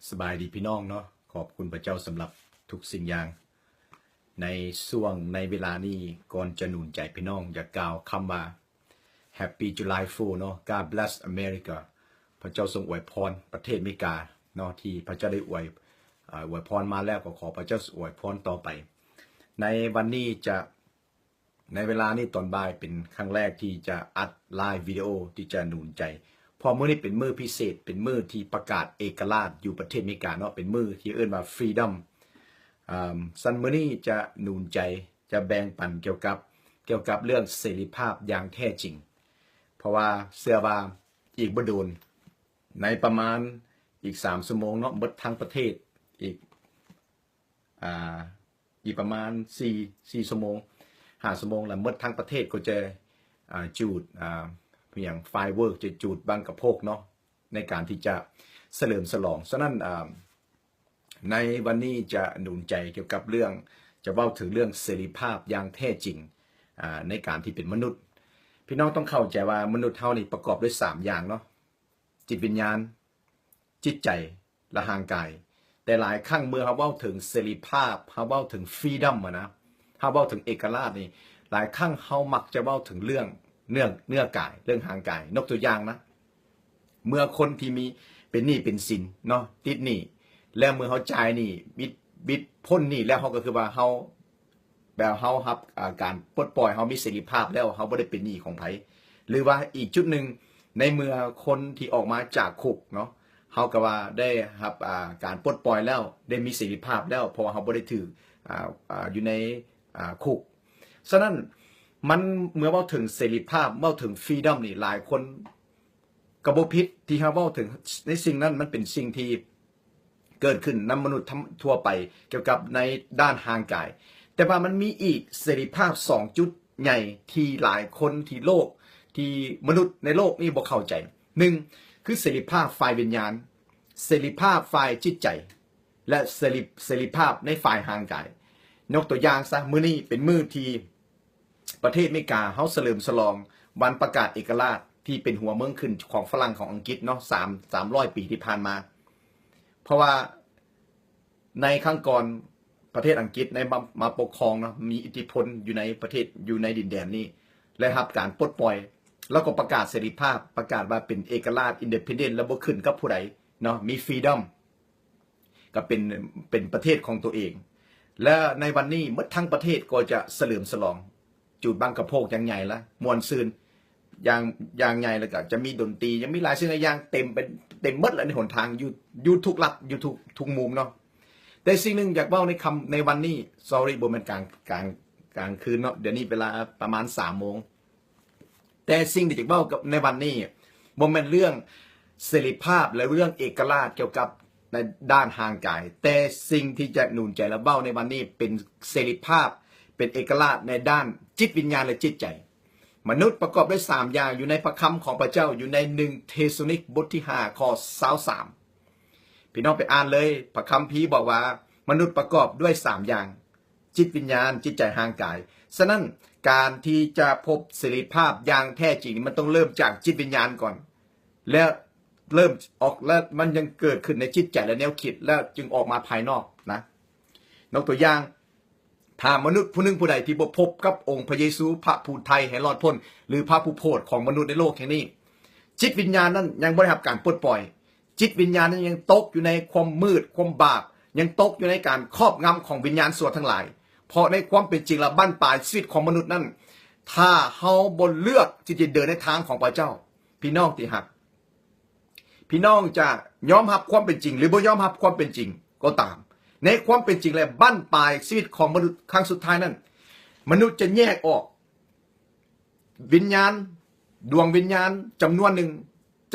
ສະບາຍດີພີ່ນ້ອງເນາະ, ຂອບຄຸນພະເຈົ້າສຳລັບທຸກສິ່ງຢ່າງ. ໃນຊ່ວງ ໃນເວລານີ້ ກ່ອນຈະໜູນໃຈພີ່ນ້ອງ ຢາກກ່າວຄຳວ່າ Happy July Fourth ເນາະ, God bless America. ພະເຈົ້າຊົງອວຍພອນປະເທດເມກາເນາະ, ທີ່ພະເຈົ້າໄດ້ອວຍ ອາ ອວຍພອນມາແລ້ວ ກໍຂໍພະເຈົ້າອວຍພອນຕໍ່ໄປ. ໃນວັນນີ້ຈະ ໃນເວລານີ້ຕອນບ່າຍເປັນຄັ້ງແລກທີ່ຈະອັດໄລຟ໌ວິດີໂອທີ່ຈະໜູນໃຈ, ເພາະມື້ນີ້ເປັນມື້ພິເສດ, ເປັນມື້ທີ່ປະກາດເອກະລາດຢູ່ປະເທດເມກາເນາະ, ເປັນມື້ທີ່ເອີ້ນວ່າ Freedom. ອາ ຊັ້ນມື້ນີ້ຈະໜູນໃຈ, ຈະແບ່ງປັນກ່ຽວກັບ ກ່ຽວກັບເລື່ອງເສລີພາບຢ່າງແທ້ຈິງ, ເພາະວ່າເຊື່ອວ່າອີກບໍ່ດົນ, ໃນປະມານອີກສາມຊົ່ວໂມງເນາະ, ໝົດທັງປະເທດ, ອີກ ອາ ອີກປະມານສີ່ ສີ່ຊົ່ວໂມງ ຫ້າຊົ່ວໂມງ ແລ້ວໝົດທັງປະເທດກໍຈະ ອາ ຈູດ ອາ ຫຍັງ firework ຈະຈູດບັ້ງກະໂພກເນາະ ໃນການທີ່ຈະສະເຫຼີມສະຫຼອງ. ສະນັ້ນ ອາ ໃນວັນນີ້ຈະໜູນໃຈກ່ຽວກັບເລື່ອງ ຈະເວົ້າເຖິງເລື່ອງເສລີພາບຢ່າງແທ້ຈິງ ອາ ໃນການທີ່ເປັນມະນຸດ. ພີ່ນ້ອງຕ້ອງເຂົ້າໃຈວ່າມະນຸດເຮົານີ້ປະກອບດ້ວຍສາມຢ່າງເນາະ, ຈິດວິນຍານ, ຈິດໃຈ ແລະ ຮ່າງກາຍ. ແຕ່ຫຼາຍຄັ້ງເມື່ອເຮົາເວົ້າເຖິງເສລີພາບ, ເຮົາເວົ້າເຖິງ freedom ຫັ້ນນະ, ເຮົາເວົ້າເຖິງເອກະລາດນີ້, ຫຼາຍຄັ້ງເຮົາມັກຈະເວົ້າເຖິງເລື່ອງເນື້ອ ເນື້ອກາຍ, ເລື່ອງຮ່າງກາຍ. ຍົກຕົວຢ່າງນະ, ເມື່ອຄົນທີ່ມີ ເປັນໜີ້ເປັນສິນເນາະ, ຕິດໜີ້, ແລ້ວເມື່ອເຮົາຈ່າຍໜີ້ ບິດ ບິດພົ້ນໜີ້ແລ້ວ, ເຮົາກໍຄືວ່າເຮົາ ແບບເຮົາຮັບ ອາ ການປົດປ່ອຍ, ເຮົາມີເສລີພາບແລ້ວ, ເຮົາບໍ່ໄດ້ເປັນໜີ້ຂອງໃຜ. ຫຼືວ່າອີກຈຸດໜຶ່ງ, ໃນເມື່ອຄົນທີ່ອອກມາຈາກຄຸກເນາະ, ເຮົາກໍວ່າໄດ້ຮັບ ອາ ການປົດປ່ອຍແລ້ວ, ໄດ້ມີເສລີພາບແລ້ວ, ເພາະວ່າເຮົາບໍ່ໄດ້ຖືກ ອາ ອາ ຢູ່ໃນ ອາ ຄຸກ. ສະນັ້ນ ມັນ ເມື່ອເວົ້າເຖິງເສລີພາບ, ເວົ້າເຖິງ freedom ນີ້, ຫຼາຍຄົນ ກໍບໍ່ຜິດທີ່ເຮົາເວົ້າເຖິງໃນສິ່ງນັ້ນ, ມັນເປັນສິ່ງທີ່ເກີດຂຶ້ນນຳມະນຸດທົ່ວໄປກ່ຽວກັບໃນດ້ານຮ່າງກາຍ. ແຕ່ວ່າມັນມີອີກເສລີພາບສອງຈຸດໃຫຍ່ທີ່ຫຼາຍຄົນ ທີ່ໂລກ ທີ່ມະນຸດໃນໂລກນີ້ບໍ່ເຂົ້າໃຈ. ໜຶ່ງ ຄືເສລີພາບຝ່າຍວິນຍານ, ເສລີພາບຝ່າຍຈິດໃຈ ແລະ ເສລີ ເສລີພາບໃນຝ່າຍຮ່າງກາຍ. ຍົກຕົວຢ່າງຊະ, ມື້ນີ້ເປັນມື້ທີ່ ປະເທດເມກາເຮົາສະເຫຼີມສະຫຼອງວັນປະກາດເອກະລາດທີ່ເປັນຫົວເມືອງຂຶ້ນຂອງຝຣັ່ງ ຂອງອັງກິດເນາະ ສາມ ສາມຮ້ອຍປີທີ່ຜ່ານມາ. ເພາະວ່າໃນຄັ້ງກ່ອນປະເທດອັງກິດໄດ້ມາ ມາປົກຄອງເນາະ ມີອິດທິພົນຢູ່ໃນປະເທດ ຢູ່ໃນດິນແດນນີ້ ແລະ ຮັບການປົດປ່ອຍ ແລ້ວກໍປະກາດເສລີພາບ ປະກາດວ່າເປັນເອກະລາດ independent ແລະ ບໍ່ຂຶ້ນກັບຜູ້ໃດເນາະ ມີ freedom ກໍເປັນ ເປັນປະເທດຂອງຕົວເອງ ແລະ ໃນວັນນີ້ໝົດທັງປະເທດກໍຈະສະເຫຼີມສະຫຼອງ ຈູດບັ້ງກະໂພກຢ່າງໃຫຍ່ລະ ມ່ວນຊື່ນຢ່າງ ຢ່າງໃຫຍ່ ແລ້ວກໍຈະມີດົນຕີ ຍັງມີຫຼາຍສິ່ງຫຼາຍຢ່າງເຕັມໄປ ເຕັມໝົດລະໃນຫົນທາງ ຢູ່ ຢູ່ທຸກລັດ ຢູ່ທຸກ ທຸກມຸມເນາະ. ແຕ່ສິ່ງໜຶ່ງຢາກເວົ້າໃນຄ່ຳ ໃນວັນນີ້ sorry ບໍ່ແມ່ນກາງ ກາງ ກາງຄືນເນາະ ດຽວນີ້ເວລາປະມານສາມໂມງ. ແຕ່ສິ່ງທີ່ຈະເວົ້າກັບໃນວັນນີ້ ບໍ່ແມ່ນເລື່ອງເສລີພາບ ແລະ ເລື່ອງເອກະລາດກ່ຽວກັບໃນດ້ານຮ່າງກາຍ, ແຕ່ສິ່ງທີ່ຈະໜູນໃຈ ແລະ ເວົ້າໃນວັນນີ້ ເປັນເສລີພາບ ເປັນເອກະລາດໃນດ້ານຈິດວິນຍານ ແລະ ຈິດໃຈ. ມະນຸດປະກອບດ້ວຍສາມຢ່າງ ຢູ່ໃນພະຄຳຂອງພະເຈົ້າ ຢູ່ໃນໜຶ່ງເທສະໂລນິກ ບົດທີຫ້າ ຂໍ້ຊາວສາມ. ພີ່ນ້ອງໄປອ່ານເລີຍ, ພະຄຳພີບອກວ່າ ມະນຸດປະກອບດ້ວຍສາມຢ່າງ. ຈິດວິນຍານ, ຈິດໃຈ, ຮ່າງກາຍ. ສະນັ້ນ ການທີ່ຈະພົບເສລີພາບຢ່າງແທ້ຈິງ ມັນຕ້ອງເລີ່ມຈາກຈິດວິນຍານກ່ອນ ແລ້ວເລີ່ມອອກ ແລ້ວມັນຍັງເກີດຂຶ້ນໃນຈິດໃຈ ແລະ ແນວຄິດ ແລ້ວຈຶ່ງອອກມາພາຍນອກນະ. ຍົກຕົວຢ່າງ, ຖ້າມະນຸດຜູ້ໜຶ່ງຜູ້ໃດທີ່ບໍ່ພົບກັບອົງພະເຢຊູ ພະຜູ້ໄຖ່ໃຫ້ລອດພົ້ນ ຫຼື ພະຜູ້ໂຜດຂອງມະນຸດໃນໂລກແຫ່ງນີ້, ຈິດວິນຍານນັ້ນຍັງບໍ່ໄດ້ຮັບການປົດປ່ອຍ. ຈິດວິນຍານນັ້ນຍັງຕົກຢູ່ໃນຄວາມມືດ, ຄວາມບາບ, ຍັງຕົກຢູ່ໃນການຄອບງຳຂອງວິນຍານຊົ່ວທັງຫຼາຍ. ເພາະໃນຄວາມເປັນຈິງແລ້ວ ບັ້ນປາຍຊີວິດຂອງມະນຸດນັ້ນ, ຖ້າເຮົາບໍ່ເລືອກທີ່ຈະເດີນໃນທາງຂອງພະເຈົ້າ, ພີ່ນ້ອງທີ່ຮັກ, ພີ່ນ້ອງຈະຍອມຮັບຄວາມເປັນຈິງ ຫຼື ບໍ່ຍອມຮັບຄວາມເປັນຈິງກໍຕາມ, ໃນຄວາມເປັນຈິງແລ້ວ ບັ້ນປາຍຊີວິດຂອງມະນຸດຄັ້ງສຸດທ້າຍນັ້ນ, ມະນຸດຈະແຍກອອກ ວິນຍານ, ດວງວິນຍານຈຳນວນໜຶ່ງ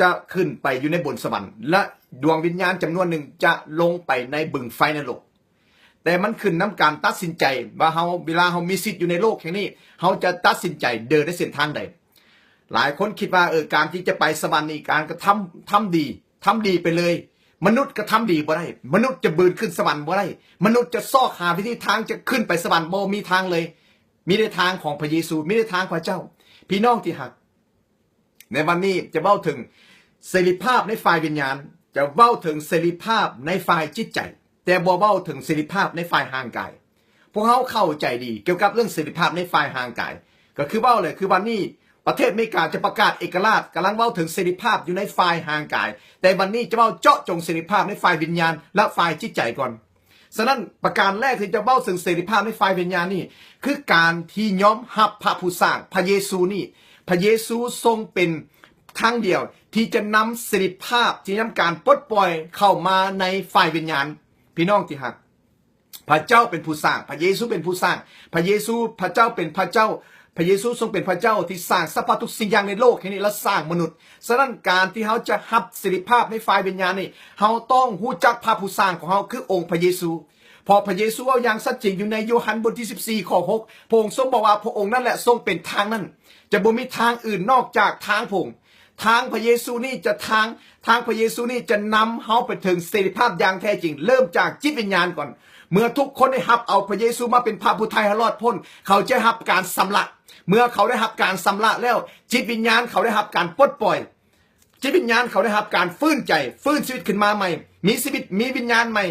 ຈະຂຶ້ນໄປຢູ່ໃນບົນສະຫວັນ ແລະ ດວງວິນຍານຈຳນວນໜຶ່ງຈະລົງໄປໃນບຶງໄຟນະລົກ. ແຕ່ມັນຂຶ້ນນຳການຕັດສິນໃຈວ່າເຮົາ, ເວລາເຮົາມີສິດຢູ່ໃນໂລກແຫ່ງນີ້, ເຮົາຈະຕັດສິນໃຈເດີນໃນເສັ້ນທາງໃດ. ຫຼາຍຄົນຄິດວ່າ, ເອີ, ການທີ່ຈະໄປສະຫວັນນີ້, ການກະທຳ, ທຳດີ, ທຳດີໄປເລີຍ. ມະນຸດກະທຳດີບໍ່ໄດ້. ມະນຸດຈະບືນຂຶ້ນສະຫວັນບໍ່ໄດ້. ມະນຸດຈະຊອກຫາວິທີທາງຈະຂຶ້ນໄປສະຫວັນ, ບໍ່ມີທາງເລີຍ. ມີແຕ່ທາງຂອງພະເຢຊູ, ມີແຕ່ທາງພະເຈົ້າ. ພີ່ນ້ອງທີ່ຮັກ, ໃນວັນນີ້ຈະເວົ້າເຖິງເສລີພາບໃນຝ່າຍວິນຍານ, ຈ ຈະເວົ້າເຖິງເສລີພາບໃນຝ່າຍຈິດໃຈ, ແຕ່ບໍ່ເວົ້າເຖິງເສລີພາບໃນຝ່າຍຮ່າງກາຍ. ພວກເຮົາເຂົ້າໃຈດີກ່ຽວກັບເລື່ອງເສລີພາບໃນຝ່າຍຮ່າງກາຍ, ກໍຄືເວົ້າແຫຼະ ຄືວັນນີ້ປະເທດອາເມລິກາຈະປະກາດເອກະລາດ, ກຳລັງເວົ້າເຖິງເສລີພາບຢູ່ໃນຝ່າຍຮ່າງກາຍ, ແຕ່ວັນນີ້ຈະເວົ້າເຈາະຈົງເສລີພາບໃນຝ່າຍວິນຍານ ແລະ ຝ່າຍຈິດໃຈກ່ອນ. ສະນັ້ນ ປະການແລກທີ່ຈະເວົ້າເຖິງເສລີພາບໃນຝ່າຍວິນຍານນີ້ ຄືການທີ່ຍອມຮັບພະຜູ້ສ້າງ, ພະເຢຊູນີ້. ພະເຢຊູຊົງເປັນທາງດຽວທີ່ຈະນຳເສລີພາບ, ທີ່ນຳການປົດປ່ອຍເຂົ້າມາໃນຝ່າຍວິນຍານ. ພີ່ນ້ອງທີ່ຮັກ, ພະເຈົ້າເປັນຜູ້ສ້າງ, ພະເຢຊູເປັນຜູ້ສ້າງ, ພະເຢຊູ, ພະເຈົ້າເປັນພະເຈົ້າ, ພະເຢຊູຊົງເປັນພະເຈົ້າທີ່ສ້າງສັບພະທຸກສິ່ງຢ່າງໃນໂລກແຫ່ງນີ້ ແລະ ສ້າງມະນຸດ. ສະນັ້ນ ການທີ່ເຮົາຈະຮັບເສລີພາບໃນຝ່າຍວິນຍານນີ້, ເຮົາຕ້ອງຮູ້ຈັກພະຜູ້ສ້າງຂອງເຮົາ ຄືອົງພະເຢຊູ. ເພາະພະເຢຊູເວົ້າຢ່າງຊັດເຈນຢູ່ໃນໂຍຮັນບົດທີສິບສີ່ ຂໍ້ຫົກ, ພະອົງຊົງບອກວ່າ ພະອົງນັ້ນແຫຼະຊົງເປັນທາງນັ້ນ, ຈະບໍ່ມີທາງອື່ນນອກຈາກທາງພະອົງ. ທາງພະເຢຊູນີ້ຈະທາງ, ທາງພະເຢຊູນີ້ຈະນຳເຮົາໄປເຖິງເສລີພາບຢ່າງແທ້ຈິງ, ເລີ່ມຈາກຈິດວິນຍານກ່ອນ. ເມື່ອທຸກຄົນໄດ້ຮັບເອົາພະເຢຊູມາເປັນພະຜູ້ໄຖ່ໃຫ້ລອດພົ້ນ, ເຂົາຈະໄດ້ຮັບການຊຳລະ. ເມື່ອເຂົາໄດ້ຮັບການຊຳລະແລ້ວ, ຈິດວິນຍານເຂົາໄດ້ຮັບການປົດປ່ອຍ. ຈິດວິນຍານເຂົາໄດ້ຮັບການຟື້ນໃຈ, ຟື້ນຊີວິດຂຶ້ນມາໃໝ່, ມີຊີວິດ, ມີວິນຍານໃໝ່,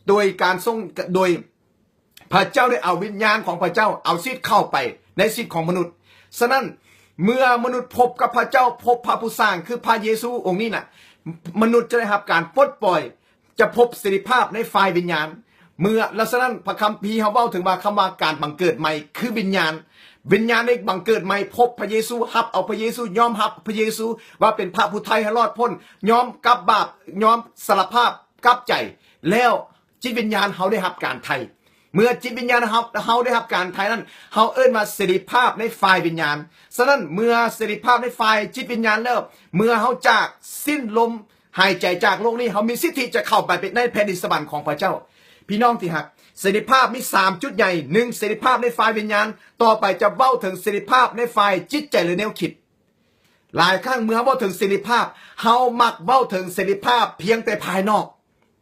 ໂດຍການຊົງ, ໂດຍ ພະເຈົ້າໄດ້ເອົາວິນຍານຂອງພະເຈົ້າ, ເອົາຊີວິດເຂົ້າໄປໃນຊີວິດຂອງມະນຸດ. ສະນັ້ນ ເມື່ອມະນຸດພົບກັບພະເຈົ້າ, ພົບພະຜູ້ສ້າງ ຄືພະເຢຊູອົງນີ້ນະ, ມະນຸດຈະໄດ້ຮັບການປົດປ່ອຍ, ຈະພົບເສລີພາບໃນຝ່າຍວິນຍານ. ເມື່ອ, ແລະ ສະນັ້ນ ພະຄຳພີເຮົາເວົ້າເຖິງວ່າ ຄຳວ່າການບັງເກີດໃໝ່ຄືວິນຍານ. ວິນຍານໄດ້ບັງເກີດໃໝ່, ພົບພະເຢຊູ, ຮັບເອົາພະເຢຊູ, ຍອມຮັບພະເຢຊູວ່າເປັນພະຜູ້ໄຖ່ໃຫ້ລອດພົ້ນ, ຍອມກັບບາບ, ຍອມສາລະພາບ ກັບໃຈ, ແລ້ວຈິດວິນຍານເຮົາໄດ້ຮັບການໄຖ່. ເມື່ອຈິດວິນຍານເຮົາ, ເຮົາໄດ້ຮັບການໄຖ່ນັ້ນ, ເຮົາເອີ້ນວ່າເສລີພາບໃນຝ່າຍວິນຍານ. ສະນັ້ນ ເມື່ອເສລີພາບໃນຝ່າຍຈິດວິນຍານແລ້ວ, ເມື່ອເຮົາຈາກສິ້ນລົມຫາຍໃຈຈາກໂລກນີ້, ເຮົາມີສິດທິຈະເຂົ້າໄປໃນແຜ່ນດິນສະຫວັນຂອງພະເຈົ້າ. ພີ່ນ້ອງທີ່ຮັກ, ເສລີພາບມີສາມຈຸດໃຫຍ່. ໜຶ່ງ ເສລີພາບໃນຝ່າຍວິນຍານ. ຕໍ່ໄປຈະເວົ້າເຖິງເສລີພາບໃນຝ່າຍຈິດໃຈ ແລະ ແນວຄິດ. ຫຼາຍຄັ້ງເມື່ອເຮົາເວົ້າເຖິງເສລີພາບ, ເຮົາມັກເວົ້າເຖິງເສລີພາບພຽງແຕ່ພາຍນອກ.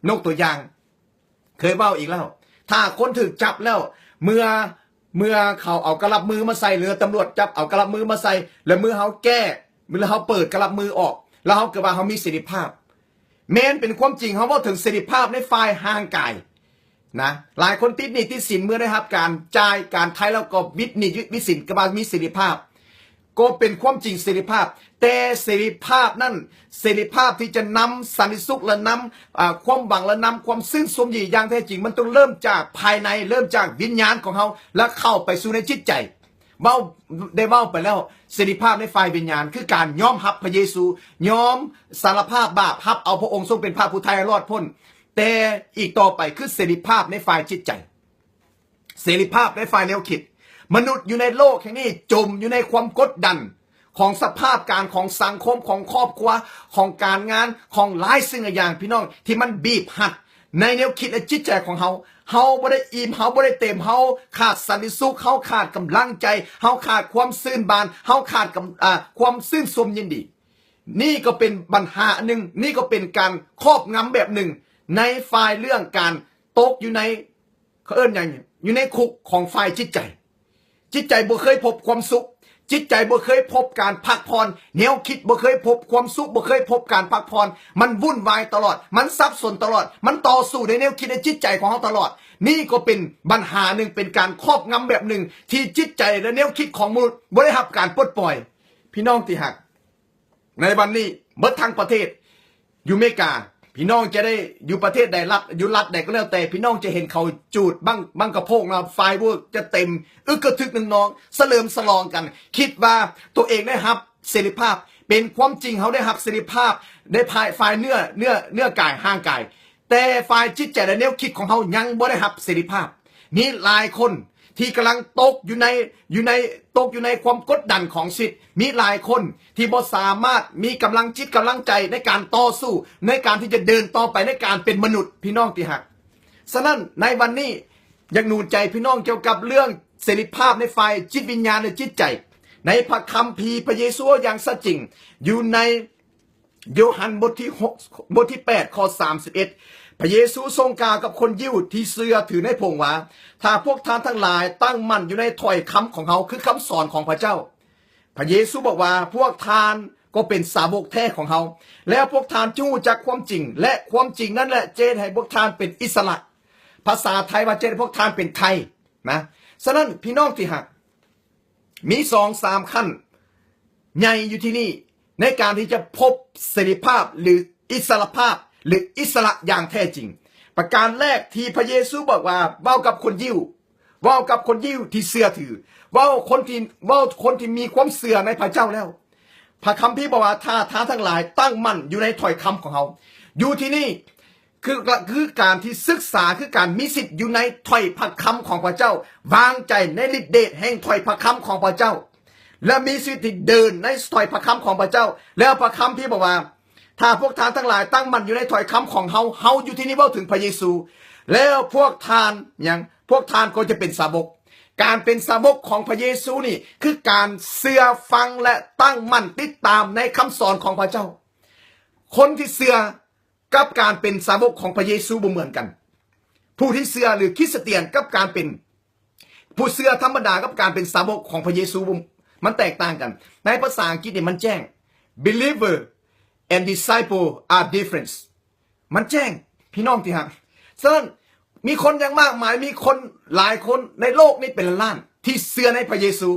ຍົກຕົວຢ່າງ, ເຄີຍເວົ້າອີກແລ້ວ, ຖ້າຄົນຖືກຈັບແລ້ວ, ເມື່ອ, ເມື່ອເຂົາເອົາກະລັບມືມາໃສ່, ຫຼື ຕຳຫຼວດຈັບເອົາກະລັບມືມາໃສ່, ແລ້ວເມື່ອເຮົາແກ້, ຫຼື ເຮົາເປີດກະລັບມືອອກ, ແລ້ວເຮົາກໍວ່າເຮົາມີເສລີພາບ. ແມ່ນເປັນຄວາມຈິງ, ເຮົາເວົ້າເຖິງເສລີພາບໃນຝ່າຍຮ່າງກາຍ. ນະ, ຫຼາຍຄົນຕິດໜີ້ຕິດສິນ, ເມື່ອໄດ້ຮັບການຈ່າຍການໄຖ່ແລ້ວກໍວິດໜີ້ວິດສິນ, ກໍວ່າມີເສລີພາບ, ກໍເປັນຄວາມຈິງເສລີພາບ. ແຕ່ເສລີພາບນັ້ນ, ເສລີພາບທີ່ຈະນຳສັນຕິສຸກ ແລະ ນຳ, ອາ, ຄວາມຫວັງ ແລະ ນຳຄວາມຊື່ນຊົມຍິນດີຢ່າງແທ້ຈິງ, ມັນຕ້ອງເລີ່ມຈາກພາຍໃນ, ເລີ່ມຈາກວິນຍານຂອງເຮົາ ແລະ ເຂົ້າໄປສູ່ໃນຈິດໃຈ. ເວົ້າ, ໄດ້ເວົ້າໄປແລ້ວ, ເສລີພາບໃນຝ່າຍວິນຍານ ຄືການຍອມຮັບພະເຢຊູ, ຍອມສາລະພາບບາບ, ຮັບເອົາພະອົງຊົງເປັນພະຜູ້ໄຖ່ໃຫ້ລອດພົ້ນ. ແຕ່ອີກຕໍ່ໄປຄືເສລີພາບໃນຝ່າຍຈິດໃຈ, ເສລີພາບໃນຝ່າຍແນວຄິດ. ມະນຸດຢູ່ໃນໂລກແຫ່ງນີ້ຈົມຢູ່ໃນຄວາມກົດດັນຂອງສະພາບການຂອງສັງຄົມ, ຂອງຄອບຄົວ, ຂອງການງານ, ຂອງຫຼາຍສິ່ງຫຼາຍຢ່າງ, ພີ່ນ້ອງ, ທີ່ມັນບີບຮັດໃນແນວຄິດ ແລະ ຈິດໃຈຂອງເຮົາ. ເຮົາບໍ່ໄດ້ອີ່ມ, ເຮົາບໍ່ໄດ້ເຕັມ, ເຮົາຂາດສັນຕິສຸກ, ເຮົາຂາດກຳລັງໃຈ, ເຮົາຂາດຄວາມຊື່ນບານ, ເຮົາຂາດກຳ, ອາ, ຄວາມຊື່ນຊົມຍິນດີ. ນີ້ກໍເປັນບັນຫາອັນໜຶ່ງ, ນີ້ກໍເປັນການຄອບງຳແບບໜຶ່ງໃນຝ່າຍເລື່ອງການຕົກຢູ່ໃນ, ເຂົາເອີ້ນຫຍັງ, ຢູ່ໃນຄຸກຂອງຝ່າຍຈິດໃຈ. ຈິດໃຈບໍ່ເຄີຍພົບຄວາມສຸກ, ຈິດໃຈບໍ່ເຄີຍພົບການພັກຜ່ອນ, ແນວຄິດບໍ່ເຄີຍພົບຄວາມສຸກ, ບໍ່ເຄີຍພົບການພັກຜ່ອນ. ມັນວຸ່ນວາຍຕະຫຼອດ, ມັນສັບສົນຕະຫຼອດ, ມັນຕໍ່ສູ້ໃນແນວຄິດ ໃນຈິດໃຈຂອງເຮົາຕະຫຼອດ. ນີ້ກໍເປັນບັນຫາໜຶ່ງ, ເປັນການຄອບງຳແບບໜຶ່ງ ທີ່ຈິດໃຈ ແລະ ແນວຄິດຂອງມະນຸດບໍ່ໄດ້ຮັບການປົດປ່ອຍ. ພີ່ນ້ອງທີ່ຮັກ, ໃນວັນນີ້ເບິດທັງປະເທດ ຢູ່ເມກາ, ພີ່ນ້ອງຈະໄດ້ຢູ່ປະເທດໃດ, ລັດ, ຢູ່ລັດໃດກໍແລ້ວແຕ່, ພີ່ນ້ອງຈະເຫັນເຂົາຈູດບັ້ງ, ບັ້ງກະໂພງ, ແລ້ວໄຟເວີກຈະເຕັມ, ອຶກກະທຶກນຶງນອງ, ສະເຫຼີມສະຫຼອງກັນ, ຄິດວ່າຕົວເອງໄດ້ຮັບເສລີພາບ. ເປັນຄວາມຈິງ, ເຮົາໄດ້ຮັບເສລີພາບໃນຝ່າຍ, ຝ່າຍເນື້ອ, ເນື້ອ, ເນື້ອກາຍ, ຮ່າງກາຍ. ແຕ່ຝ່າຍຈິດໃຈ ແລະ ແນວຄິດຂອງເຮົາຍັງບໍ່ໄດ້ຮັບເສລີພາບ. ມີຫຼາຍຄົນທີ່ກຳລັງຕົກຢູ່ໃນ, ຢູ່ໃນ, ຕົກຢູ່ໃນຄວາມກົດດັນຂອງຊີວິດ. ມີຫຼາຍຄົນທີ່ບໍ່ສາມາດມີກຳລັງຈິດກຳລັງໃຈໃນການຕໍ່ສູ້, ໃນການທີ່ຈະເດີນຕໍ່ໄປໃນການເປັນມະນຸດ, ພີ່ນ້ອງທີ່ຮັກ. ສະນັ້ນ ໃນວັນນີ້ ຢາກໜູນໃຈພີ່ນ້ອງກ່ຽວກັບເລື່ອງເສລີພາບໃນຝ່າຍຈິດວິນຍານ ແລະ ຈິດໃຈ. ໃນພະຄຳພີ ພະເຢຊູເວົ້າຢ່າງຊັດເຈນ ຢູ່ໃນ ໂຍຮັນບົດທີຫົກ, ບົດທີແປດ ຂໍ້ສາມສິບເອັດ, ພະເຢຊູຊົງກ່າວກັບຄົນຢິວທີ່ເຊື່ອຖືໃນພະອົງວ່າ, ຖ້າພວກທ່ານທັງຫຼາຍຕັ້ງໝັ້ນຢູ່ໃນຖ້ອຍຄຳຂອງເຮົາ, ຄືຄຳສອນຂອງພະເຈົ້າ. ພະເຢຊູບອກວ່າ, ພວກທ່ານ ກໍເປັນສາວົກແທ້ຂອງເຮົາ ແລ້ວພວກທ່ານຈະຮູ້ຈັກຄວາມຈິງ ແລະ ຄວາມຈິງນັ້ນແຫຼະຈະເຮັດໃຫ້ພວກທ່ານເປັນອິດສະຫຼະ. ພາສາໄທວ່າຈະເຮັດໃຫ້ພວກທ່ານເປັນໄທນະ. ສະນັ້ນ ພີ່ນ້ອງທີ່ຮັກ, ມີສອງສາມຂັ້ນໃຫຍ່ຢູ່ທີ່ນີ້ ໃນການທີ່ຈະພົບເສລີພາບ ຫຼື ອິດສະຫຼະພາບ ຫຼື ອິດສະຫຼະຢ່າງແທ້ຈິງ. ປະການແລກທີ່ພະເຢຊູບອກວ່າ ເວົ້າກັບຄົນຢິວ, ເວົ້າກັບຄົນຢິວທີ່ເຊື່ອຖື, ເວົ້າຄົນທີ່, ເວົ້າຄົນທີ່ມີຄວາມເຊື່ອໃນພະເຈົ້າແລ້ວ. ພະຄຳພີບອກວ່າ ຖ້າທ່ານທັງຫຼາຍຕັ້ງໝັ້ນຢູ່ໃນຖ້ອຍຄຳຂອງເຮົາ. ຢູ່ທີ່ນີ້ ຄື, ຄືການທີ່ສຶກສາ, ຄືການມີສິດຢູ່ໃນຖ້ອຍພະຄຳຂອງພະເຈົ້າ, ວາງໃຈໃນລິດເດດແຫ່ງຖ້ອຍພະຄຳຂອງພະເຈົ້າ ແລະ ມີຊີວິດທີ່ເດີນໃນຖ້ອຍພະຄຳຂອງພະເຈົ້າ. ແລ້ວພະຄຳພີບອກວ່າ ຖ້າພວກທ່ານທັງຫຼາຍຕັ້ງໝັ້ນຢູ່ໃນຖ້ອຍຄຳຂອງເຮົາ, ເຮົາຢູ່ທີ່ນີ້ເວົ້າເຖິງພະເຢຊູ, ແລ້ວພວກທ່ານຫຍັງ? ພວກທ່ານກໍຈະເປັນສາວົກ. ການເປັນສາວົກຂອງພະເຢຊູນີ້ ຄືການເຊື່ອຟັງ ແລະ ຕັ້ງໝັ້ນຕິດຕາມໃນຄຳສອນຂອງພະເຈົ້າ. ຄົນທີ່ເຊື່ອ ກັບການເປັນສາວົກຂອງພະເຢຊູບໍ່ເໝືອນກັນ. ຜູ້ທີ່ເຊື່ອ ຫຼື ຄຣິສຕຽນ ກັບການເປັນຜູ້ເຊື່ອທຳມະດາ ກັບການເປັນສາວົກຂອງພະເຢຊູ ມັນແຕກຕ່າງກັນ. ໃນພາສາອັງກິດນີ້ມັນແຈ້ງ Believer and disciple are different. ມັນແຈ້ງ ພີ່ນ້ອງທີ່ຮັກ. ສະນັ້ນ ມີຄົນຢ່າງມາກມາຍ, ມີຄົນຫຼາຍຄົນໃນໂລກນີ້ເປັນລ້ານໆ ທີ່ເຊື່ອໃນພະເຢຊູ,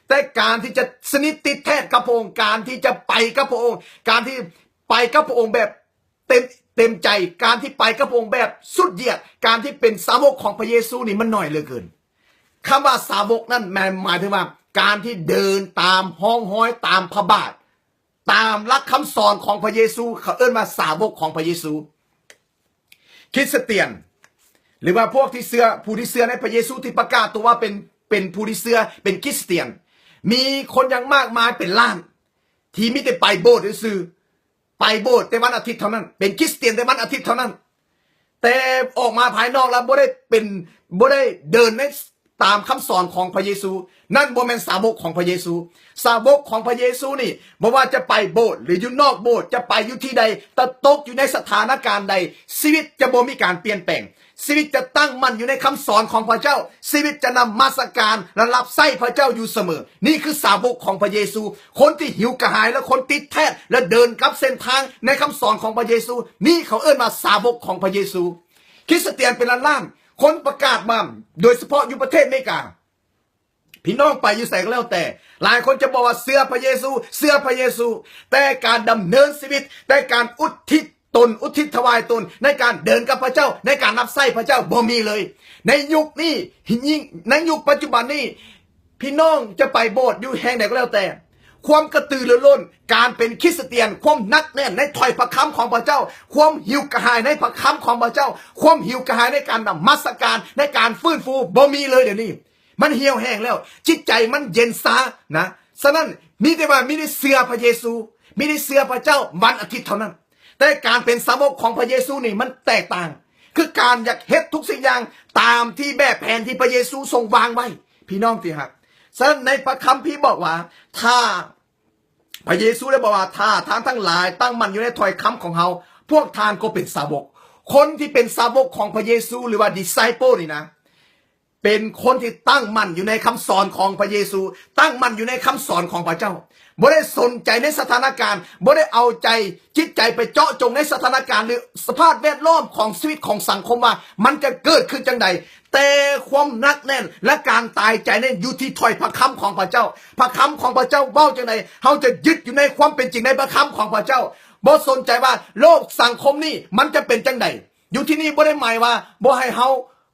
ແຕ່ການທີ່ຈະສະໜິດຕິດແທດກັບພະອົງ, ການທີ່ຈະໄປກັບພະອົງ, ການທີ່ໄປກັບພະອົງແບບ ເຕັມ, ເຕັມໃຈ, ການທີ່ໄປກັບພະອົງແບບສຸດຢຽດ, ການທີ່ເປັນສາວົກຂອງພະເຢຊູນີ້ມັນໜ້ອຍເຫຼືອເກີນ. ຄຳວ່າສາວົກນັ້ນແມ່ນໝາຍເຖິງວ່າ ການທີ່ເດີນຕາມຮ່ອງຮອຍ, ຕາມພະບາດ, ຕາມຫຼັກຄຳສອນຂອງພະເຢຊູ, ເຂົາເອີ້ນວ່າສາວົກຂອງພະເຢຊູ. ຄຣິສຕຽນ ຫຼືວ່າພວກທີ່ເຊື່ອ, ຜູ້ທີ່ເຊື່ອໃນພະເຢຊູ ທີ່ປະກາດຕົວວ່າເປັນ, ເປັນຜູ້ທີ່ເຊື່ອ, ເປັນຄຣິສຕຽນ, ມີຄົນຢ່າງມາກມາຍເປັນລ້ານ ທີ່ມີແຕ່ໄປໂບດຊື່ໆ, ໄປໂບດແຕ່ວັນອາທິດເທົ່ານັ້ນ, ເປັນຄຣິສຕຽນແຕ່ວັນອາທິດເທົ່ານັ້ນ, ແຕ່ອອກມາພາຍນອກແລ້ວບໍ່ໄດ້ເປັນ, ບໍ່ໄດ້ເດີນໃນຕາມຄຳສອນຂອງພະເຢຊູ. ນັ້ນບໍ່ແມ່ນສາວົກຂອງພະເຢຊູ. ສາວົກຂອງພະເຢຊູນີ້ ບໍ່ວ່າຈະໄປໂບດ ຫຼື ຢູ່ນອກໂບດ, ຈະໄປຢູ່ທີ່ໃດ, ຈະຕົກຢູ່ໃນສະຖານະການໃດ, ຊີວິດຈະບໍ່ມີການປ່ຽນແປງ. ຊີວິດຈະຕັ້ງໝັ້ນຢູ່ໃນຄຳສອນຂອງພະເຈົ້າ. ຊີວິດຈະນະມັດສະການ ແລະ ຮັບໃຊ້ພະເຈົ້າຢູ່ສະເໝີ. ນີ້ຄືສາວົກຂອງພະເຢຊູ. ຄົນທີ່ຫິວກະຫາຍ ແລະ ຄົນຕິດແທດ ແລະ ເດີນກັບເສັ້ນທາງໃນຄຳສອນຂອງພະເຢຊູ. ນີ້ເຂົາເອີ້ນວ່າສາວົກຂອງພະເຢຊູ. ຄຣິສຕຽນເປັນລ້ານໆ ຄົນປະກາດມາ, ໂດຍສະເພາະຢູ່ປະເທດອາເມລິກາ. ພີ່ນ້ອງໄປຢູ່ໃສກໍແລ້ວແຕ່, ຫຼາຍຄົນຈະບອກວ່າເຊື່ອພະເຢຊູ, ເຊື່ອພະເຢຊູ, ແຕ່ການດຳເນີນຊີວິດ, ແຕ່ການອຸທິດຕົນ, ອຸທິດຖວາຍຕົນໃນການເດີນກັບພະເຈົ້າ, ໃນການຮັບໃຊ້ພະເຈົ້າ ບໍ່ມີເລີຍ. ໃນຍຸກນີ້, ໃນຍຸກປັດຈຸບັນນີ້, ພີ່ນ້ອງຈະໄປໂບດຢູ່ແຫ່ງໃດກໍແລ້ວແຕ່, ຄວາມກະຕືລືລົ້ນ, ການເປັນຄຣິສຕຽນ, ຄວາມໜັກແໜ້ນໃນຖ້ອຍພະຄຳຂອງພະເຈົ້າ, ຄວາມຫິວກະຫາຍໃນພະຄຳຂອງພະເຈົ້າ, ຄວາມຫິວກະຫາຍໃນການນະມັດສະການ, ໃນການຟື້ນຟູ, ບໍ່ມີເລີຍດຽວນີ້. ມັນຫ່ຽວແຫ້ງແລ້ວ, ຈິດໃຈມັນເຢັນຊານະ. ສະນັ້ນ ມີແຕ່ວ່າມີໄດ້ເຊື່ອພະເຢຊູ, ມີໄດ້ເຊື່ອພະເຈົ້າວັນອາທິດເທົ່ານັ້ນ. ແຕ່ການເປັນສາວົກຂອງພະເຢຊູນີ້ມັນແຕກຕ່າງ, ຄືການຢາກເຮັດທຸກສິ່ງຢ່າງຕາມທີ່ແບບແຜນທີ່ພະເຢຊູຊົງວາງໄວ້, ພີ່ນ້ອງທີ່ຮັກ. ສະນັ້ນໃນພະຄຳພີບອກວ່າ ຖ້າ ພະເຢຊູໄດ້ບອກວ່າ ຖ້າທ່ານທັງຫຼາຍຕັ້ງໝັ້ນຢູ່ໃນຖ້ອຍຄຳຂອງເຮົາ, ພວກທ່ານກໍເປັນສາວົກ. ຄົນທີ່ເປັນສາວົກຂອງພະເຢຊູ ຫຼືວ່າ disciple ນີ້ນະ, ເປັນຄົນທີ່ຕັ້ງໝັ້ນຢູ່ໃນຄຳສອນຂອງພະເຢຊູ, ຕັ້ງໝັ້ນຢູ່ໃນຄຳສອນຂອງພະເຈົ້າ, ບໍ່ໄດ້ສົນໃຈໃນສະຖານະການ, ບໍ່ໄດ້ເອົາໃຈຈິດໃຈໄປເຈາະຈົງໃນສະຖານະການ ຫຼື ສະພາບແວດລ້ອມຂອງຊີວິດຂອງສັງຄົມວ່າມັນຈະເກີດຂຶ້ນຈັ່ງໃດ, ແຕ່ຄວາມໜັກແໜ້ນ ແລະ ການຕາຍໃຈນັ້ນຢູ່ທີ່ຖ້ອຍພະຄຳຂອງພະເຈົ້າ. ພະຄຳຂອງພະເຈົ້າເວົ້າຈັ່ງໃດ, ເຮົາຈະຍຶດຢູ່ໃນຄວາມເປັນຈິງໃນພະຄຳຂອງພະເຈົ້າ. ບໍ່ສົນໃຈວ່າໂລກສັງຄົມນີ້ມັນຈະເປັນຈັ່ງໃດ. ຢູ່ທີ່ນີ້ບໍ່ໄດ້ໝາຍວ່າບໍ່ໃຫ້ເຮົາ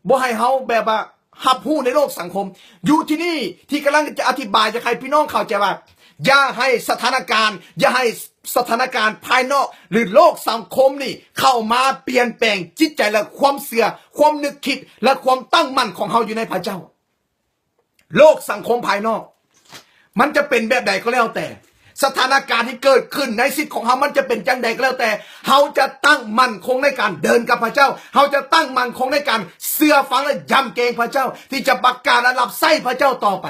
ບໍ່ໃຫ້ເຮົາແບບວ່າຮັບຮູ້ໃນໂລກສັງຄົມ. ຢູ່ທີ່ນີ້ທີ່ກຳລັງຈະອະທິບາຍ ຢາກໃຫ້ພີ່ນ້ອງເຂົ້າໃຈວ່າ ຢ່າໃຫ້ສະຖານະການ, ຢ່າໃຫ້ສະຖານະການພາຍນອກ ຫຼື ໂລກສັງຄົມນີ້ເຂົ້າມາປ່ຽນແປງຈິດໃຈ ແລະ ຄວາມເຊື່ອ, ຄວາມນຶກຄິດ ແລະ ຄວາມຕັ້ງໝັ້ນຂອງເຮົາຢູ່ໃນພະເຈົ້າ. ໂລກສັງຄົມພາຍນອກ ມັນຈະເປັນແບບໃດກໍແລ້ວແຕ່, ສະຖານະການທີ່ເກີດຂຶ້ນໃນຊີວິດຂອງເຮົາມັນຈະເປັນຈັ່ງໃດກໍແລ້ວແຕ່, ເຮົາຈະຕັ້ງໝັ້ນຄົງໃນການເດີນກັບພະເຈົ້າ, ເຮົາຈະຕັ້ງໝັ້ນຄົງໃນການເຊື່ອຟັງ ແລະ ຢຳເກງພະເຈົ້າ, ທີ່ຈະປະກາດ ແລະ ຮັບໃຊ້ພະເຈົ້າຕໍ່ໄປ.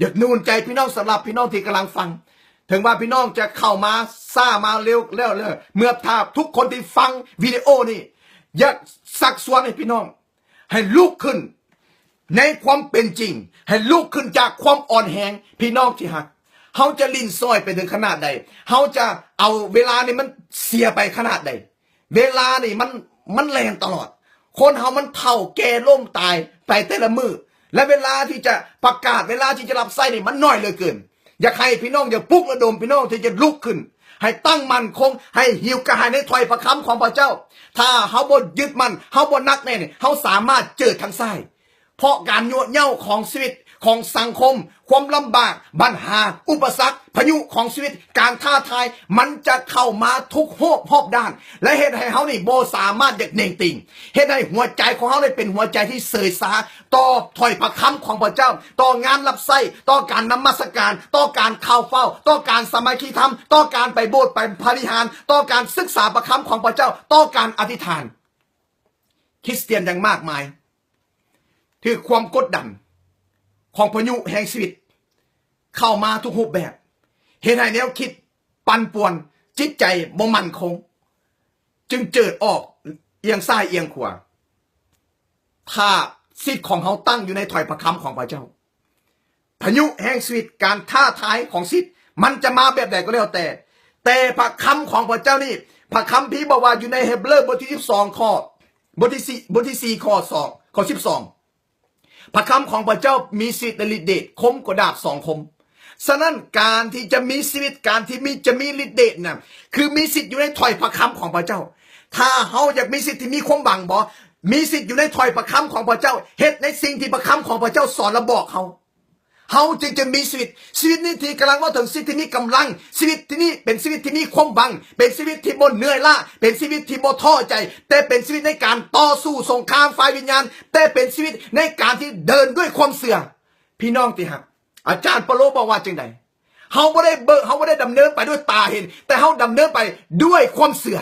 ຢາກໜູນໃຈພີ່ນ້ອງ, ສຳລັບພີ່ນ້ອງທີ່ກຳລັງຟັງ, ເຖິງວ່າພີ່ນ້ອງຈະເຂົ້າມາຊ້າມາເລັວແລ້ວ, ເມື່ອຖ້າທຸກຄົນທີ່ຟັງວິດີໂອນີ້, ຢາກຊັກຊວນໃຫ້ພີ່ນ້ອງ ໃຫ້ລຸກຂຶ້ນໃນຄວາມເປັນຈິງ, ໃຫ້ລຸກຂຶ້ນຈາກຄວາມອ່ອນແຮງ. ພີ່ນ້ອງທີ່ຮັກ, ເຮົາຈະຫຼິ້ນສອຍໄປເຖິງຂະໜາດໃດ? ເຮົາຈະເອົາເວລານີ້ມັນເສຍໄປຂະໜາດໃດ? ເວລານີ້ມັນ ມັນແລ່ນຕະຫຼອດ. ຄົນເຮົາມັນເຖົ້າແກ່ລົ້ມຕາຍໄປແຕ່ລະມື້ ແລະ ເວລາທີ່ຈະປະກາດ ເວລາທີ່ຈະຮັບໃຊ້ນີ້ມັນໜ້ອຍເຫຼືອເກີນ. ຢາກໃຫ້ພີ່ນ້ອງ ຢາກປຸກລະດົມພີ່ນ້ອງທີ່ຈະລຸກຂຶ້ນ ໃຫ້ຕັ້ງໝັ້ນຄົງ ໃຫ້ຫິວກະຫາຍໃນຖ້ອຍພະຄຳຂອງພະເຈົ້າ. ຖ້າເຮົາບໍ່ຍຶດໝັ້ນ ເຮົາບໍ່ໜັກແໜ້ນ ເຮົາສາມາດເຈີທາງຊ້າຍ. ເພາະການຍົວະເຍົາຂອງຊີວິດ ຂອງສັງຄົມ ຄວາມລຳບາກ ບັນຫາ ອຸປະສັກ ພາຍຸຂອງຊີວິດ ການທ້າທາຍ ມັນຈະເຂົ້າມາທຸກຮອບ ຮອບດ້ານ ແລະ ເຮັດໃຫ້ເຮົານີ້ບໍ່ສາມາດຢາກເໜັງຕີງ ເຮັດໃຫ້ຫົວໃຈຂອງເຮົານີ້ເປັນຫົວໃຈທີ່ເສີຍຊາຕໍ່ຖ້ອຍພະຄຳຂອງພະເຈົ້າ, ຕໍ່ງານຮັບໃຊ້, ຕໍ່ການນະມັດສະການ, ຕໍ່ການເຂົ້າເຝົ້າ, ຕໍ່ການສາມັກຄີທຳ, ຕໍ່ການໄປໂບດໄປພະວິຫານ, ຕໍ່ການສຶກສາພະຄຳຂອງພະເຈົ້າ, ຕໍ່ການອະທິຖານ. ຄຣິສຕຽນຢ່າງມາກມາຍ ຖືກຄວາມກົດດັນຂອງພາຍຸແຫ່ງຊີວິດເຂົ້າມາທຸກຮູບແບບ, ເຮັດໃຫ້ແນວຄິດປັ່ນປ່ວນ, ຈິດໃຈບໍ່ໝັ້ນຄົງ, ຈຶ່ງເຈີດອອກອຽງຊ້າຍອຽງຂວາ. ຖ້າສິດຂອງເຮົາຕັ້ງຢູ່ໃນຖ້ອຍພະຄຳຂອງພະເຈົ້າ, ພາຍຸແຫ່ງຊີວິດ, ການທ້າທາຍຂອງສິດ ມັນຈະມາແບບໃດກໍແລ້ວແຕ່, ແຕ່ພະຄຳຂອງພະເຈົ້ານີ້, ພະຄຳພີບອກວ່າຢູ່ໃນເຮັບເຣີບົດທີສິບສອງ ຂໍ້ ບົດທີສີ່ ບົດທີສີ່ ຂໍ້ສອງ ຂໍ້ສິບສອງ ພະຄຳຂອງພະເຈົ້າມີສິດ ແລະ ລິດເດດຄົມກວ່າດາບສອງຄົມ. ສະນັ້ນ ການທີ່ຈະມີຊີວິດ, ການທີ່ມີ ຈະມີລິດເດດນັ້ນ ຄືມີສິດຢູ່ໃນຖ້ອຍພະຄຳຂອງພະເຈົ້າ. ຖ້າເຮົາຢາກມີຊີວິດທີ່ມີຄວາມຫວັງບໍ? ມີສິດຢູ່ໃນຖ້ອຍພະຄຳຂອງພະເຈົ້າ, ເຮັດໃນສິ່ງທີ່ພະຄຳຂອງພະເຈົ້າສອນ ແລະ ບອກເຮົາ. ເຮົາຈຶ່ງຈະມີຊີວິດ, ຊີວິດນີ້ທີ່ກຳລັງເວົ້າເຖິງຊີວິດທີ່ມີກຳລັງ, ຊີວິດທີ່ນີ້ເປັນຊີວິດທີ່ມີຄວາມຫວັງ, ເປັນຊີວິດທີ່ບໍ່ເມື່ອຍລ້າ, ເປັນຊີວິດທີ່ບໍ່ທໍ້ໃຈ, ແຕ່ເປັນຊີວິດໃນການຕໍ່ສູ້ສົງຄາມຝ່າຍວິນຍານ, ແຕ່ເປັນຊີວິດໃນການທີ່ເດີນດ້ວຍຄວາມເຊື່ອ. ພີ່ນ້ອງທີ່ຮັກ, ອາຈານເປາໂລບອກວ່າຈັ່ງໃດ? ເຮົາບໍ່ໄດ້ເບິ່ງ, ເຮົາບໍ່ໄດ້ດຳເນີນໄປດ້ວຍຕາເຫັນ, ແຕ່ເຮົາດຳເນີນໄປດ້ວຍຄວາມເຊື່ອ.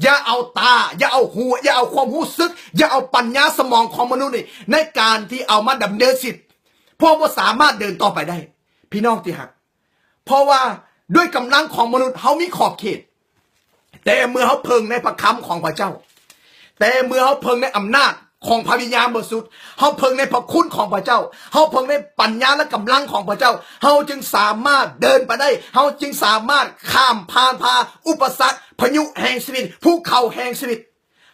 ຢ່າເອົາຕາ, ຢ່າເອົາຫູ, ຢ່າເອົາຄວາມຮູ້ສຶກ, ຢ່າເອົາປັນຍາສະໝອງຂອງມະນຸດນີ້ ໃນການທີ່ເອົາມາດຳເນີນຊີວິດ, ເພາະບໍ່ສາມາດເດີນຕໍ່ໄປໄດ້. ພີ່ນ້ອງທີ່ຮັກ, ເພາະວ່າດ້ວຍກຳລັງຂອງມະນຸດເຮົາມີຂອບເຂດ, ແຕ່ເມື່ອເຮົາເພິ່ງໃນພະຄຳຂອງພະເຈົ້າ, ແຕ່ເມື່ອເຮົາເພິ່ງໃນອຳນາດຂອງພະວິນຍານບໍລິສຸດ, ເຮົາເພິ່ງໃນພະຄຸນຂອງພະເຈົ້າ, ເຮົາເພິ່ງໃນປັນຍາ ແລະ ກຳລັງຂອງພະເຈົ້າ, ເຮົາຈຶ່ງສາມາດເດີນໄປໄດ້, ເຮົາຈຶ່ງສາມາດຂ້າມຜ່ານຜ່າອຸປະສັກ, ພາຍຸແຫ່ງຊີວິດ, ພູເຂົາແຫ່ງຊີວິດ,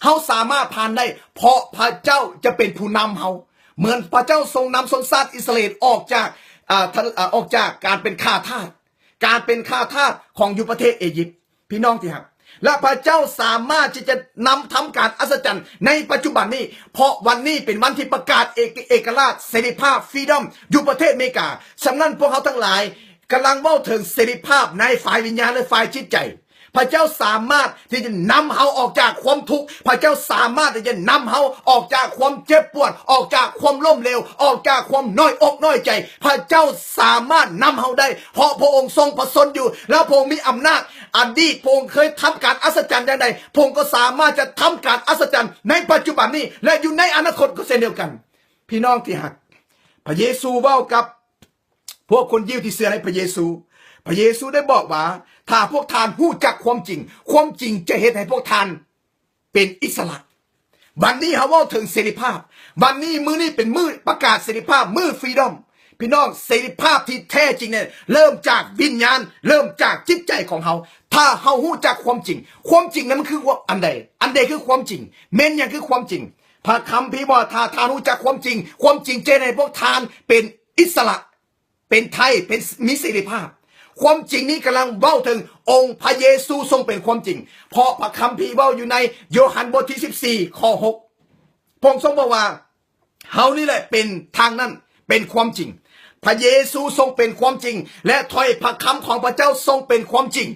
ເຮົາສາມາດຜ່ານໄດ້ ເພາະພະເຈົ້າຈະເປັນຜູ້ນຳເຮົາ, ເໝືອນພະເຈົ້າຊົງນຳຊົນຊາດອິດສະຣາເອນອອກຈາກ, ອາ, ທະ, ອາ, ອອກຈາກການເປັນຂ້າທາດ, ການເປັນຂ້າທາດຂອງຢູ່ປະເທດເອຢິບ. ພີ່ນ້ອງທີ່ຮັກ, ແລະ ພະເຈົ້າສາມາດທີ່ຈະນຳທຳການອັດສະຈັນໃນປັດຈຸບັນນີ້, ເພາະວັນນີ້ເປັນວັນທີ່ປະກາດເອກ, ເອກະລາດ, ເສລີພາບ, ຟຣີດອມ ຢູ່ປະເທດອາເມລິກາ. ສະນັ້ນ ພວກເຮົາທັງຫຼາຍກຳລັງເວົ້າເຖິງເສລີພາບໃນຝ່າຍວິນຍານ ແລະ ຝ່າຍຈິດໃຈ. ພະເຈົ້າສາມາດທີ່ຈະນຳເຮົາອອກຈາກຄວາມທຸກ, ພະເຈົ້າສາມາດທີ່ຈະນຳເຮົາອອກຈາກຄວາມເຈັບປວດ, ອອກຈາກຄວາມລົ້ມເຫຼວ, ອອກຈາກຄວາມນ້ອຍອົກນ້ອຍໃຈ. ພະເຈົ້າສາມາດນຳເຮົາໄດ້, ເພາະພະອົງຊົງປະຊົນຢູ່ ແລະ ພະອົງມີອຳນາດ. ອະດີດພະອົງເຄີຍທຳການອັດສະຈັນຢ່າງໃດ, ພະອົງກໍສາມາດຈະທຳການອັດສະຈັນໃນປັດຈຸບັນນີ້ ແລະ ຢູ່ໃນອະນາຄົດກໍເຊັ່ນດຽວກັນ. ພີ່ນ້ອງທີ່ຮັກ, ພະເຢຊູເວົ້າກັບ ພວກຄົນຢິວທີ່ເຊື່ອໃນພະເຢຊູ, ພະເຢຊູໄດ້ບອກວ່າ ຖ້າພວກທ່ານຮູ້ຈັກຄວາມຈິງ, ຄວາມຈິງຈະເຮັດໃຫ້ພວກທ່ານເປັນອິດສະຫຼະ. ວັນນີ້ເຮົາເວົ້າເຖິງເສລີພາບ. ວັນນີ້, ມື້ນີ້ເປັນມື້ປະກາດເສລີພາບ, ມື້ຟຣີດອມ. ພີ່ນ້ອງ, ເສລີພາບທີ່ແທ້ຈິງນີ້ເລີ່ມຈາກວິນຍານ, ເລີ່ມຈາກຈິດໃຈຂອງເຮົາ. ຖ້າເຮົາຮູ້ຈັກຄວາມຈິງ, ຄວາມຈິງນັ້ນມັນຄືອັນໃດ? ອັນໃດຄືຄວາມຈິງ? ແມ່ນຫຍັງຄືຄວາມຈິງ? ພະຄຳພີບອກວ່າ ຖ້າທ່ານຮູ້ຈັກຄວາມຈິງ, ຄວາມຈິງຈະເຮັດໃຫ້ພວກທ່ານເປັນອິດສະຫຼະ. ເປັນໄທ, ເປັນ ມີເສລີພາບ. ຄວາມຈິງນີ້ກຳລັງເວົ້າເຖິງອົງພະເຢຊູຊົງເປັນຄວາມຈິງ, ເພາະພະຄຳພີເວົ້າຢູ່ໃນໂຍຮັນບົດທີສິບສີ່ ຂໍ້ຫົກ ພະອົງຊົງບອກວ່າ ເຮົານີ້ແຫຼະເປັນທາງນັ້ນ, ເປັນຄວາມຈິງ. ພະເຢຊູຊົງເປັນຄວາມຈິງ ແລະ ຖ້ອຍພະຄຳຂອງພະເຈົ້າຊົງເປັນຄວາມຈິງ.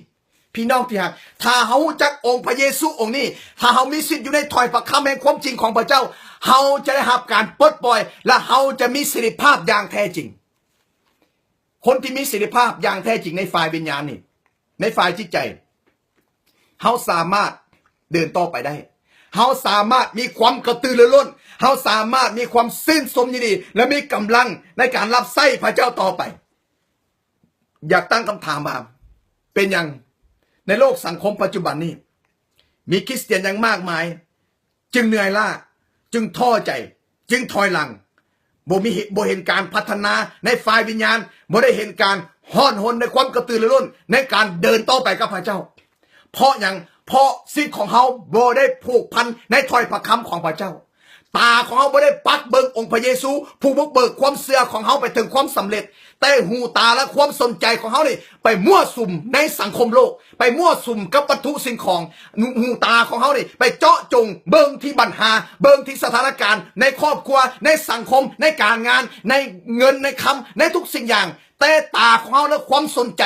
ພີ່ນ້ອງທີ່ຮັກ, ຖ້າເຮົາຮູ້ຈັກອົງພະເຢຊູອົງນີ້, ຖ້າເຮົາມີສິດຢູ່ໃນຖ້ອຍພະຄຳແຫ່ງຄວາມຈິງຂອງພະເຈົ້າ, ເຮົາຈະໄດ້ຮັບການປົດປ່ອຍ ແລະ ເຮົາຈະມີເສລີພາບຢ່າງແທ້ຈິງ. ຄົນທີ່ມີເສລີພາບຢ່າງແທ້ຈິງໃນຝ່າຍວິນຍານນີ້, ໃນຝ່າຍຈິດໃຈ, ເຮົາສາມາດເດີນຕໍ່ໄປໄດ້. ເຮົາສາມາດມີຄວາມກະຕືລືລົ້ນ, ເຮົາສາມາດມີຄວາມຊື່ນຊົມຍິນດີ ແລະ ມີກຳລັງໃນການຮັບໃຊ້ພະເຈົ້າຕໍ່ໄປ. ຢາກຕັ້ງຄຳຖາມວ່າ ເປັນຫຍັງໃນໂລກສັງຄົມປັດຈຸບັນນີ້ ມີຄຣິສຕຽນຢ່າງມາກມາຍ ຈຶ່ງເມື່ອຍລ້າ, ຈຶ່ງທໍ້ໃຈ, ຈຶ່ງຖອຍຫຼັງ, ບໍ່ມີ, ບໍ່ເຫັນການພັດທະນາໃນຝ່າຍວິນຍານ, ບໍ່ໄດ້ເຫັນການ ຮ້ອນຮົນ ໃນຄວາມກະຕືລືລົ້ນໃນການເດີນຕໍ່ໄປກັບພະເຈົ້າ. ເພາະຫຍັງ? ເພາະຊີວິດຂອງເຮົາບໍ່ໄດ້ຜູກພັນໃນຖ້ອຍພະຄຳຂອງພະເຈົ້າ. ຕາຂອງເຮົາບໍ່ໄດ້ປັກເບິ່ງອົງພະເຢຊູ ຜູ້ບຸກເບີກຄວາມເຊື່ອຂອງເຮົາໄປເຖິງຄວາມສຳເລັດ, ແຕ່ຫູຕາ ແລະ ຄວາມສົນໃຈຂອງເຮົານີ້ໄປມົ້ວສຸມໃນສັງຄົມໂລກ, ໄປມົ້ວສຸມກັບວັດຖຸສິ່ງຂອງ. ຫູຕາຂອງເຮົານີ້ໄປເຈາະຈົງເບິ່ງທີ່ບັນຫາ, ເບິ່ງທີ່ສະຖານະການໃນຄອບຄົວ, ໃນສັງຄົມ, ໃນການງານ, ໃນເງິນ, ໃນຄຳ, ໃນທຸກສິ່ງຢ່າງ. ແຕ່ຕາຂອງເຮົາ ແລະ ຄວາມສົນໃຈ,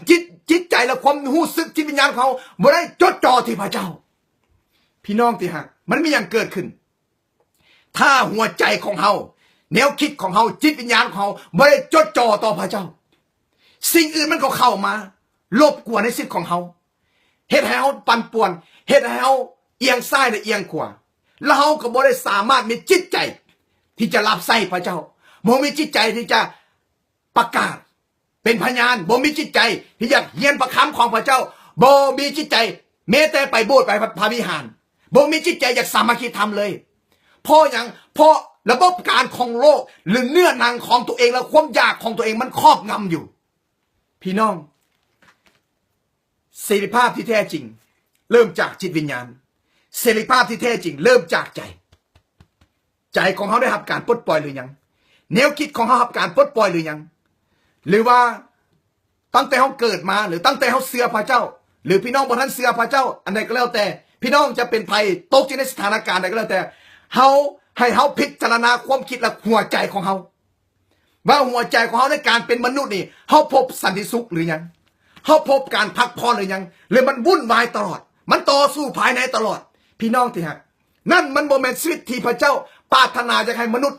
ຈິດ, ຈິດໃຈ ແລະ ຄວາມຮູ້ສຶກຈິດວິນຍານຂອງເຮົາບໍ່ໄດ້ຈົດຈ່ອທີ່ພະເຈົ້າ. ພີ່ນ້ອງທີ່ຮັກ, ມັນມີຫຍັງເກີດຂຶ້ນ ຖ້າຫົວໃຈຂອງເຮົາ, ແນວຄິດຂອງເຮົາ, ຈິດວິນຍານຂອງເຮົາບໍ່ໄດ້ຈົດຈ່ອຕໍ່ພະເຈົ້າ? ສິ່ງອື່ນມັນກໍເຂົ້າມາລົບກວນໃນຊີວິດຂອງເຮົາ, ເຮັດໃຫ້ເຮົາປັ່ນປ່ວນ, ເຮັດໃຫ້ເຮົາອຽງຊ້າຍ ແລະ ອຽງຂວາ, ແລ້ວເຮົາກໍບໍ່ໄດ້ສາມາດມີຈິດໃຈທີ່ຈະຮັບໃຊ້ພະເຈົ້າ, ບໍ່ມີຈິດໃຈທີ່ຈະປະກາດ ເປັນພະຍານ, ບໍ່ມີຈິດໃຈທີ່ຢາກຮຽນພະຄຳຂອງພະເຈົ້າ, ບໍ່ມີຈິດໃຈແມ້ແຕ່ໄປໂບດ, ໄປພະວິຫານ, ບໍ່ມີຈິດໃຈຢາກສາມັກຄີທຳເລີຍ. ເພາະຫຍັງ? ເພາະລະບົບການຂອງໂລກ ຫຼື ເນື້ອໜັງຂອງຕົວເອງ ແລະ ຄວາມຢາກຂອງຕົວເອງມັນຄອບງຳຢູ່. ພີ່ນ້ອງ, ເສລີພາບທີ່ແທ້ຈິງເລີ່ມຈາກຈິດວິນຍານ. ເສລີພາບທີ່ແທ້ຈິງເລີ່ມຈາກໃຈ. ໃຈຂອງເຮົາໄດ້ຮັບການປົດປ່ອຍຫຼືຍັງ? ແນວຄິດຂອງເຮົາຮັບການປົດປ່ອຍຫຼືຍັງ? ຫຼືວ່າຕັ້ງແຕ່ເຮົາເກີດມາ ຫຼືຕັ້ງແຕ່ເຮົາເຊື່ອພະເຈົ້າ ຫຼືພີ່ນ້ອງບໍ່ທັນເຊື່ອພະເຈົ້າ ອັນໃດກໍແລ້ວແຕ່, ພີ່ນ້ອງຈະເປັນໃຜ, ຕົກຢູ່ໃນສະຖານະການໃດກໍແລ້ວແຕ່, ເຮົາ, ໃຫ້ເຮົາພິຈາລະນາຄວາມຄິດ ແລະ ຫົວໃຈຂອງເຮົາ ວ່າຫົວໃຈຂອງເຮົາໃນການເປັນມະນຸດນີ້ ເຮົາພົບສັນຕິສຸກຫຼືຍັງ? ເຮົາພົບການພັກຜ່ອນຫຼືຍັງ? ຫຼືມັນວຸ່ນວາຍຕະຫຼອດ, ມັນຕໍ່ສູ້ພາຍໃນຕະຫຼອດ? ພີ່ນ້ອງທີ່ຮັກ, ນັ້ນມັນບໍ່ແມ່ນຊີວິດທີ່ພະເຈົ້າປາດຖະໜາຢາກໃຫ້ມະນຸດ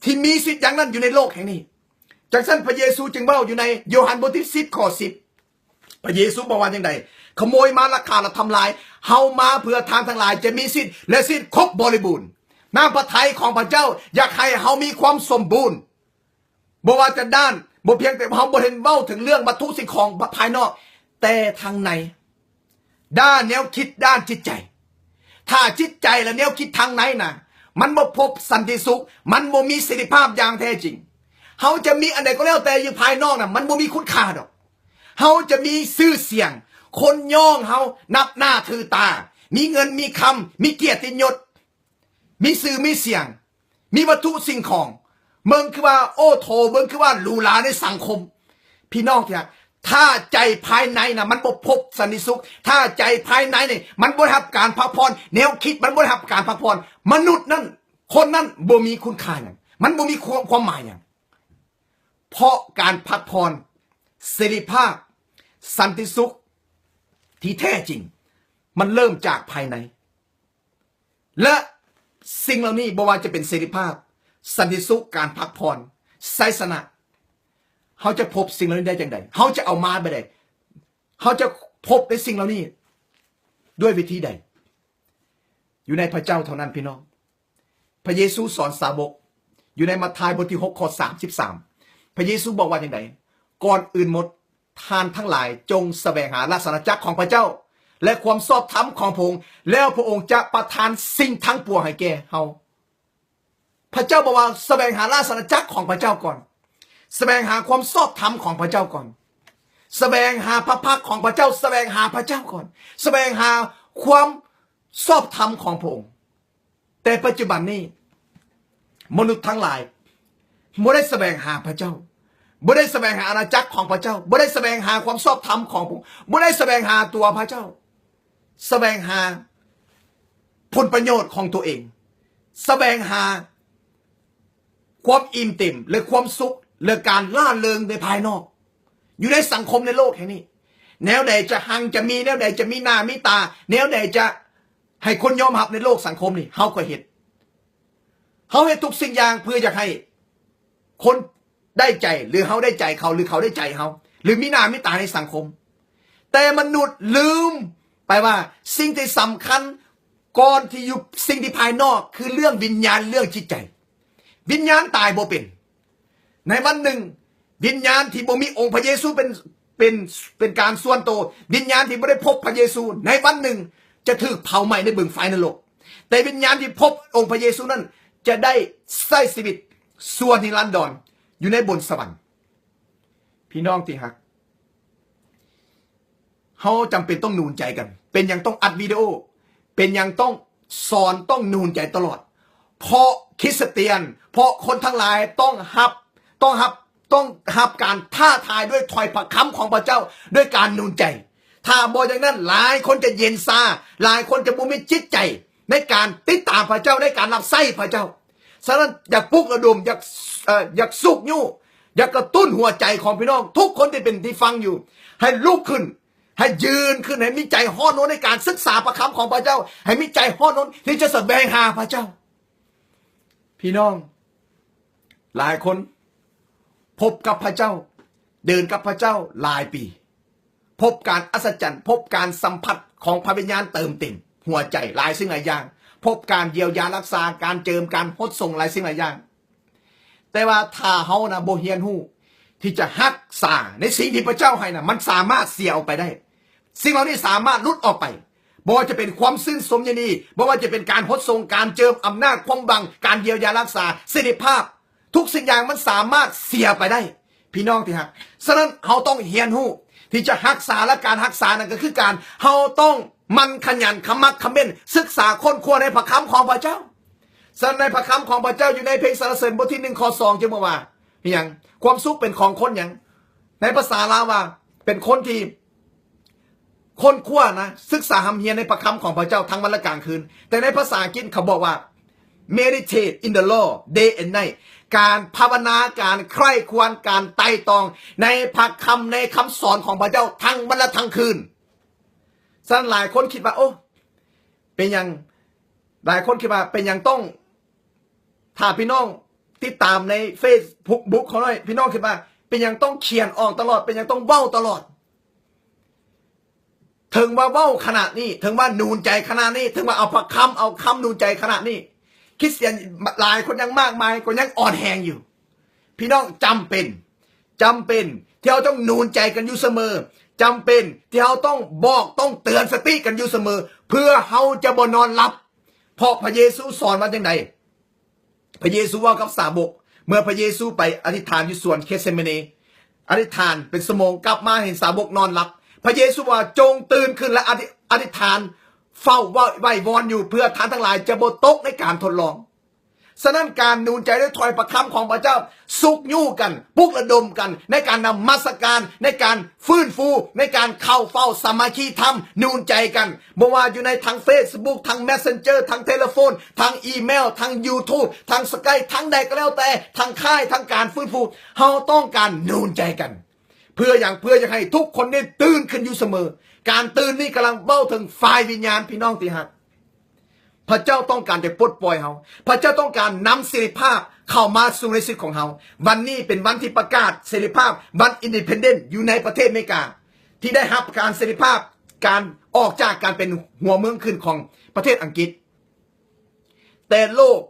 ທີ່ມີຊີວິດຢ່າງນັ້ນຢູ່ໃນໂລກແຫ່ງນີ້. ຈັ່ງຊັ້ນພະເຢຊູຈຶ່ງເວົ້າຢູ່ໃນໂຍຮັນບົດທີສິບ ຂໍ້ສິບ, ພະເຢຊູບອກວ່າຈັ່ງໃດ? ຂະໂມຍມາ ລັກຂ້າ ແລະ ທຳລາຍ. ເຮົາມາເພື່ອທ່ານທັງຫຼາຍຈະມີຊີວິດ ແລະ ຊີວິດຄົບບໍລິບູນ. ນ້ຳພະໄທຂອງພະເຈົ້າຢາກໃຫ້ເຮົາມີຄວາມສົມບູນ. ບໍ່ວ່າຈະດ້ານ, ບໍ່ພຽງແຕ່ເຮົາບໍ່ເຫັນເວົ້າເຖິງເລື່ອງວັດຖຸສິ່ງຂອງພາຍນອກ, ແຕ່ທາງໃນ, ດ້ານແນວຄິດ, ດ້ານຈິດໃຈ. ຖ້າຈິດໃຈ ແລະ ແນວຄິດທາງໃນນະ ມັນບໍ່ພົບສັນຕິສຸກ, ມັນບໍ່ມີເສລີພາບຢ່າງແທ້ຈິງ. ເຮົາຈະມີອັນໃດກໍແລ້ວແຕ່ຢູ່ພາຍນອກນະ, ມັນບໍ່ມີຄຸນຄ່າດອກ. ເຮົາຈະມີຊື່ສຽງ, ຄົນຍ້ອງເຮົານັບໜ້າຖືຕາ, ມີເງິນ, ມີຄຳ, ມີກຽດຕິຍົດ, ມີຊື່ມີສຽງ, ມີວັດຖຸສິ່ງຂອງ, ເບິ່ງຄືວ່າໂອ້ໂຖ, ເບິ່ງຄືວ່າຫຼູຫຼາໃນສັງຄົມ. ພີ່ນ້ອງທີ່ຮັກ, ຖ້າໃຈພາຍໃນນະ ມັນບໍ່ພົບສັນຕິສຸກ, ຖ້າໃຈພາຍໃນນີ້ ມັນບໍ່ໄດ້ຮັບການພັກຜ່ອນ, ແນວຄິດມັນບໍ່ໄດ້ຮັບການພັກຜ່ອນ, ມະນຸດນັ້ນ, ຄົນນັ້ນບໍ່ມີຄຸນຄ່າຫຍັງ, ມັນບໍ່ມີຄວາມ, ຄວາມໝາຍຫຍັງ. ເພາະການພັກຜ່ອນ, ເສລີພາບ, ສັນຕິສຸກທີ່ແທ້ຈິງ ມັນເລີ່ມຈາກພາຍໃນ. ແລະ ສິ່ງເຫຼົ່ານີ້ ບໍ່ວ່າຈະເປັນເສລີພາບ, ສັນຕິສຸກ, ການພັກຜ່ອນ, ໄຊຊະນະ, ເຮົາຈະພົບສິ່ງເຫຼົ່ານີ້ໄດ້ຈັ່ງໃດ? ເຮົາຈະເອົາມາແບບໃດ? ເຮົາຈະພົບໃນສິ່ງເຫຼົ່ານີ້ດ້ວຍວິທີໃດ? ຢູ່ໃນພະເຈົ້າເທົ່ານັ້ນ, ພີ່ນ້ອງ. ພະເຢຊູສອນສາວົກ ຢູ່ໃນມັດທາຍບົດທີຫົກ ຂໍ້ສາມສິບສາມ, ພະເຢຊູບອກວ່າຈັ່ງໃດ? ກ່ອນອື່ນໝົດ, ທ່ານທັງຫຼາຍຈົ່ງສະແຫວງຫາລາຊະອານາຈັກຂອງພະເຈົ້າ ແລະ ຄວາມຊອບທຳຂອງພະອົງ, ແລ້ວພະອົງຈະປະທານສິ່ງທັງປວງໃຫ້ແກ່ເຮົາ. ພະເຈົ້າບອກວ່າ ສະແຫວງຫາລາຊະອານາຈັກຂອງພະເຈົ້າກ່ອນ, ສະແຫວງຫາຄວາມຊອບທຳຂອງພະເຈົ້າກ່ອນ, ສະແຫວງຫາພະພັກຂອງພະເຈົ້າ, ສະແຫວງຫາພະເຈົ້າກ່ອນ, ສະແຫວງຫາຄວາມຊອບທຳຂອງພະອົງ. ແຕ່ປັດຈຸບັນນີ້ ມະນຸດທັງຫຼາຍບໍ່ໄດ້ສະແຫວງຫາພະເຈົ້າ, ບໍ່ໄດ້ສະແຫວງຫາອານາຈັກຂອງພະເຈົ້າ, ບໍ່ໄດ້ສະແຫວງຫາຄວາມຊອບທຳຂອງພະອົງ, ບໍ່ໄດ້ສະແຫວງຫາຕົວພະເຈົ້າ, ສະແຫວງຫາຜົນປະໂຫຍດຂອງຕົວເອງ, ສະແຫວງຫາຄວາມອີ່ມເຕັມ ແລະ ຄວາມສຸກ ແລະ ການລ່າເລີງໃນພາຍນອກ, ຢູ່ໃນສັງຄົມໃນໂລກແຫ່ງນີ້. ແນວໃດຈະຮັ່ງຈະມີ, ແນວໃດຈະມີໜ້າມີຕາ, ແນວໃດຈະ ໃຫ້ຄົນຍອມຮັບໃນໂລກສັງຄົມນີ້, ເຮົາກໍເຮັດ. ເຮົາເຮັດທຸກສິ່ງຢ່າງເພື່ອຢາກໃຫ້ຄົນໄດ້ໃຈ, ຫຼືເຮົາໄດ້ໃຈເຂົາ, ຫຼືເຂົາໄດ້ໃຈເຮົາ, ຫຼືມີໜ້າມີຕາໃນສັງຄົມ. ແຕ່ມະນຸດລືມໄປວ່າ ສິ່ງທີ່ສຳຄັນກ່ອນທີ່ຢູ່ ສິ່ງທີ່ພາຍນອກ ຄືເລື່ອງວິນຍານ, ເລື່ອງຈິດໃຈ. ວິນຍານຕາຍບໍ່ເປັນ. ໃນວັນໜຶ່ງ, ວິນຍານທີ່ບໍ່ມີອົງພະເຢຊູເປັນ, ເປັນ, ເປັນການສ່ວນໂຕ, ວິນຍານທີ່ບໍ່ໄດ້ພົບພະເຢຊູ, ໃນວັນໜຶ່ງຈະຖືກເຜົາໄໝ້ໃນບຶງໄຟນະລົກ. ແຕ່ວິນຍານທີ່ພົບອົງພະເຢຊູນັ້ນ ຈະໄດ້ໃຊ້ຊີວິດຊົ່ວນິລັນດອນຢູ່ໃນບົນສະຫວັນ. ພີ່ນ້ອງທີ່ຮັກ, ເຮົາຈຳເປັນຕ້ອງໜູນໃຈກັນ. ເປັນຫຍັງຕ້ອງອັດວິດີໂອ? ເປັນຫຍັງຕ້ອງສອນ, ຕ້ອງໜູນໃຈຕະຫຼອດ? ເພາະຄຣິສຕຽນ, ເພາະຄົນທັງຫຼາຍຕ້ອງຮັບ, ຕ້ອງຮັບ, ຕ້ອງຮັບການທ້າທາຍດ້ວຍຖ້ອຍພະຄຳຂອງພະເຈົ້າ, ດ້ວຍການໜູນໃຈ. ຖ້າບໍ່ຢ່າງນັ້ນ, ຫຼາຍຄົນຈະເຢັນຊາ, ຫຼາຍຄົນຈະບໍ່ມີຈິດໃຈໃນການຕິດຕາມພະເຈົ້າ, ໃນການຮັບໃຊ້ພະເຈົ້າ. ສະນັ້ນ, ຢາກປຸກລະດົມ, ຢາກ, ເອີ, ຢາກຊຸກຍູ້, ຢາກກະຕຸ້ນຫົວໃຈຂອງພີ່ນ້ອງທຸກຄົນທີ່ເປັນທີ່ຟັງຢູ່, ໃຫ້ລຸກຂຶ້ນ, ໃຫ້ຢືນຂຶ້ນ, ໃຫ້ມີໃຈຮ້ອນຮົນໃນການສຶກສາພະຄຳຂອງພະເຈົ້າ, ໃຫ້ມີໃຈຮ້ອນຮົນທີ່ຈະສະແຫວງຫາພະເຈົ້າ. ພີ່ນ້ອງ, ຫຼາຍຄົນພົບກັບພະເຈົ້າ, ເດີນກັບພະເຈົ້າຫຼາຍປີ, ພົບການອັດສະຈັນ, ພົບການສຳຜັດຂອງພະວິນຍານເຕີມເຕັມຫົວໃຈຫຼາຍສິ່ງຫຼາຍຢ່າງ, ພົບການຢຽວຢາຮັກສາ, ການເຈີມ, ການຫົດສົງຫຼາຍສິ່ງຫຼາຍຢ່າງ. ແຕ່ວ່າຖ້າເຮົານະບໍ່ຮຽນຮູ້ທີ່ຈະຮັກສາໃນສິ່ງທີ່ພະເຈົ້າໃຫ້ນະ, ມັນສາມາດເສຍອອກໄປໄດ້. ສິ່ງເຫຼົ່ານີ້ສາມາດຫຼຸດອອກໄປ, ບໍ່ວ່າຈະເປັນຄວາມຊື່ນຊົມຍິນດີ, ບໍ່ວ່າຈະເປັນການຫົດສົງ, ການເຈີມ, ອຳນາດ, ຄວາມຫວັງ, ການຢຽວຢາຮັກສາ, ເສລີພາບ, ທຸກສິ່ງຢ່າງມັນສາມາດເສຍໄປໄດ້, ພີ່ນ້ອງທີ່ຮັກ. ສະນັ້ນເຮົາຕ້ອງຮຽນຮູ້ທີ່ຈະຮັກສາ, ແລະ ການຮັກສານັ້ນກໍຄືການ, ເຮົາຕ້ອງໝັ່ນຂະຫຍັນຂະໝັກຂະເໝັ້ນສຶກສາຄົ້ນຄວ້າໃນພະຄຳຂອງພະເຈົ້າ. ສະນັ້ນໃນພະຄຳຂອງພະເຈົ້າຢູ່ໃນເພງສັນລະເສີນບົດທີໜຶ່ງ ຂໍ້ສອງ ຈຶ່ງບອກວ່າ ອີຫຍັງ? ຄວາມສຸກເປັນຂອງຄົນຫຍັງ? ໃນພາສາລາວວ່າ ເປັນຄົນທີ່ ຄົ້ນຄວ້ານະ, ສຶກສາຮ່ຳຮຽນໃນພະຄຳຂອງພະເຈົ້າທັງວັນ ແລະ ກາງຄືນ. ແຕ່ໃນພາສາອັງກິດເຂົາບອກວ່າ meditate in the law day and night, ການພາວະນາ, ການໃຄ່ຄວນ, ການໄຕ່ຕອງໃນພະຄຳ, ໃນຄຳສອນຂອງພະເຈົ້າທັງວັນ ແລະ ທັງຄືນ. ສະນັ້ນຫຼາຍຄົນຄິດວ່າ ໂອ້ ເປັນຫຍັງ? ຫຼາຍຄົນຄິດວ່າ ເປັນຫຍັງຕ້ອງ ຖ້າພີ່ນ້ອງຕິດຕາມໃນເຟສບຸກຂອງນ້ອຍ, ພີ່ນ້ອງຄິດວ່າເປັນຫຍັງຕ້ອງຂຽນອອກຕະຫຼອດ, ເປັນຫຍັງຕ້ອງເວົ້າຕະຫຼອດ? ເຖິງວ່າເວົ້າຂະໜາດນີ້, ເຖິງວ່າໜູນໃຈຂະໜາດນີ້, ເຖິງວ່າເອົາພະຄຳ, ເອົາຄຳໜູນໃຈຂະໜາດນີ້, ຄຣິສຕຽນຫຼາຍຄົນຍັງມາກມາຍກໍຍັງອ່ອນແຮງຢູ່. ພີ່ນ້ອງ, ຈຳເປັນ, ຈຳເປັນທີ່ເຮົາຕ້ອງໜູນໃຈກັນຢູ່ສະເໝີ, ຈຳເປັນທີ່ເຮົາຕ້ອງບອກ, ຕ້ອງເຕືອນສະຕິກັນຢູ່ສະເໝີ, ເພື່ອເຮົາຈະບໍ່ນອນຫຼັບ. ເພາະພະເຢຊູສອນວ່າຈັ່ງໃດ? ພະເຢຊູເວົ້າກັບສາວົກ ເມື່ອພະເຢຊູໄປອະທິຖານຢູ່ສວນເຄດເຊມານີ, ອະທິຖານເປັນຊົ່ວໂມງ, ກັບມາເຫັນສາວົກນອນຫຼັບ. ພະເຢຊູວ່າ, ຈົ່ງຕື່ນຂຶ້ນ ແລະ ອະທິ, ອະທິຖານ, ເຝົ້າໄວ້ວອນຢູ່, ເພື່ອທ່ານທັງຫຼາຍຈະບໍ່ຕົກໃນການທົດລອງ. ສະນັ້ນ ການໜູນໃຈດ້ວຍຖ້ອຍພະຄຳຂອງພະເຈົ້າ, ຊຸກຍູ້ກັນ, ປຸກລະດົມກັນໃນການນະມັດສະການ, ໃນການຟື້ນຟູ, ໃນການເຂົ້າເຝົ້າສາມັກຄີທຳ, ໜູນໃຈກັນ, ບໍ່ວ່າຢູ່ໃນທາງເຟສບຸກ, ທາງແມັດເຊັນເຈີ, ທາງເທເລໂຟນ, ທາງອີເມວ, ທາງຢູທູບ, ທາງສະໄກ, ທາງໃດກໍແລ້ວແຕ່, ທາງຄ້າຍ, ທາງການຟື້ນຟູ, ເຮົາຕ້ອງການໜູນໃຈກັນ. ເພື່ອຫຍັງ? ເພື່ອຢາກໃຫ້ທຸກຄົນໄດ້ຕື່ນຂຶ້ນຢູ່ສະເໝີ. ການຕື່ນນີ້ກຳລັງເວົ້າເຖິງຝ່າຍວິນຍານ, ພີ່ນ້ອງທີ່ຮັກ. ພະເຈົ້າຕ້ອງການຈະປົດປ່ອຍເຮົາ. ພະເຈົ້າຕ້ອງການນຳເສລີພາບເຂົ້າມາສູ່ໃນຊີວິດຂອງເຮົາ. ວັນນີ້ເປັນວັນທີ່ປະກາດເສລີພາບ, ວັນ independent ຢູ່ໃນປະເທດອາເມລິກາ, ທີ່ໄດ້ຮັບການເສລີພາບ, ການອອກຈາກການເປັນຫົວເມືອງຂຶ້ນຂອງປະເທດອັງກິດ. ແຕ່ໂລກ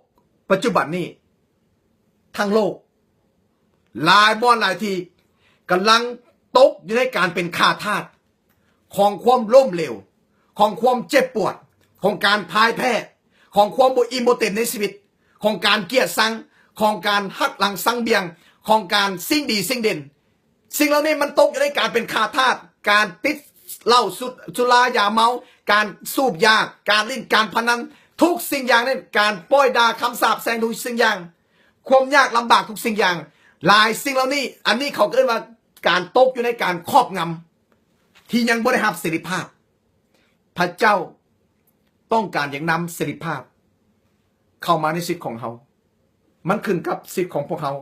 ປັດຈຸບັນນີ້, ທັງໂລກ, ຫຼາຍບ່ອນຫຼາຍທີ່ກຳລັງຕົກຢູ່ໃນການເປັນຂ້າທາດຂອງຄວາມລົ້ມເຫຼວ, ຂອງຄວາມເຈັບປວດ, ຂອງການພ່າຍແພ້, ຂອງຄວາມບໍ່ອີ່ມບໍ່ເຕັມໃນຊີວິດ, ຂອງການກຽດຊັງ, ຂອງການຫັກຫຼັງຊັງບຽງ, ຂອງການສິ່ງດີສິ່ງເດັ່ນ. ສິ່ງເຫຼົ່ານີ້ມັນຕົກຢູ່ໃນການເປັນຂ້າທາດ, ການຕິດເຫຼົ້າ, ສຸ, ສຸລາ, ຢາເມົາ, ການສູບຢາ, ການຫຼິ້ນການພະນັນ, ທຸກສິ່ງຢ່າງນັ້ນ, ການປ້ອຍດ່າຄຳສາບແຊ່ງ, ທຸກສິ່ງຢ່າງ, ຄວາມຍາກລຳບາກ, ທຸກສິ່ງຢ່າງ, ຫຼາຍສິ່ງເຫຼົ່ານີ້, ອັນນີ້ເຂົາເອີ້ນວ່າການຕົກຢູ່ໃນການຄອບງຳ ທີ່ຍັງບໍ່ໄດ້ຮັບເສລີພາບ. ພະເຈົ້າຕ້ອງການຢາກນຳເສລີພາບເຂົ້າມາໃນຊີວິດຂອງເຮົາ. ມັນຂຶ້ນກັບສິດຂອງພວກເຮົາ.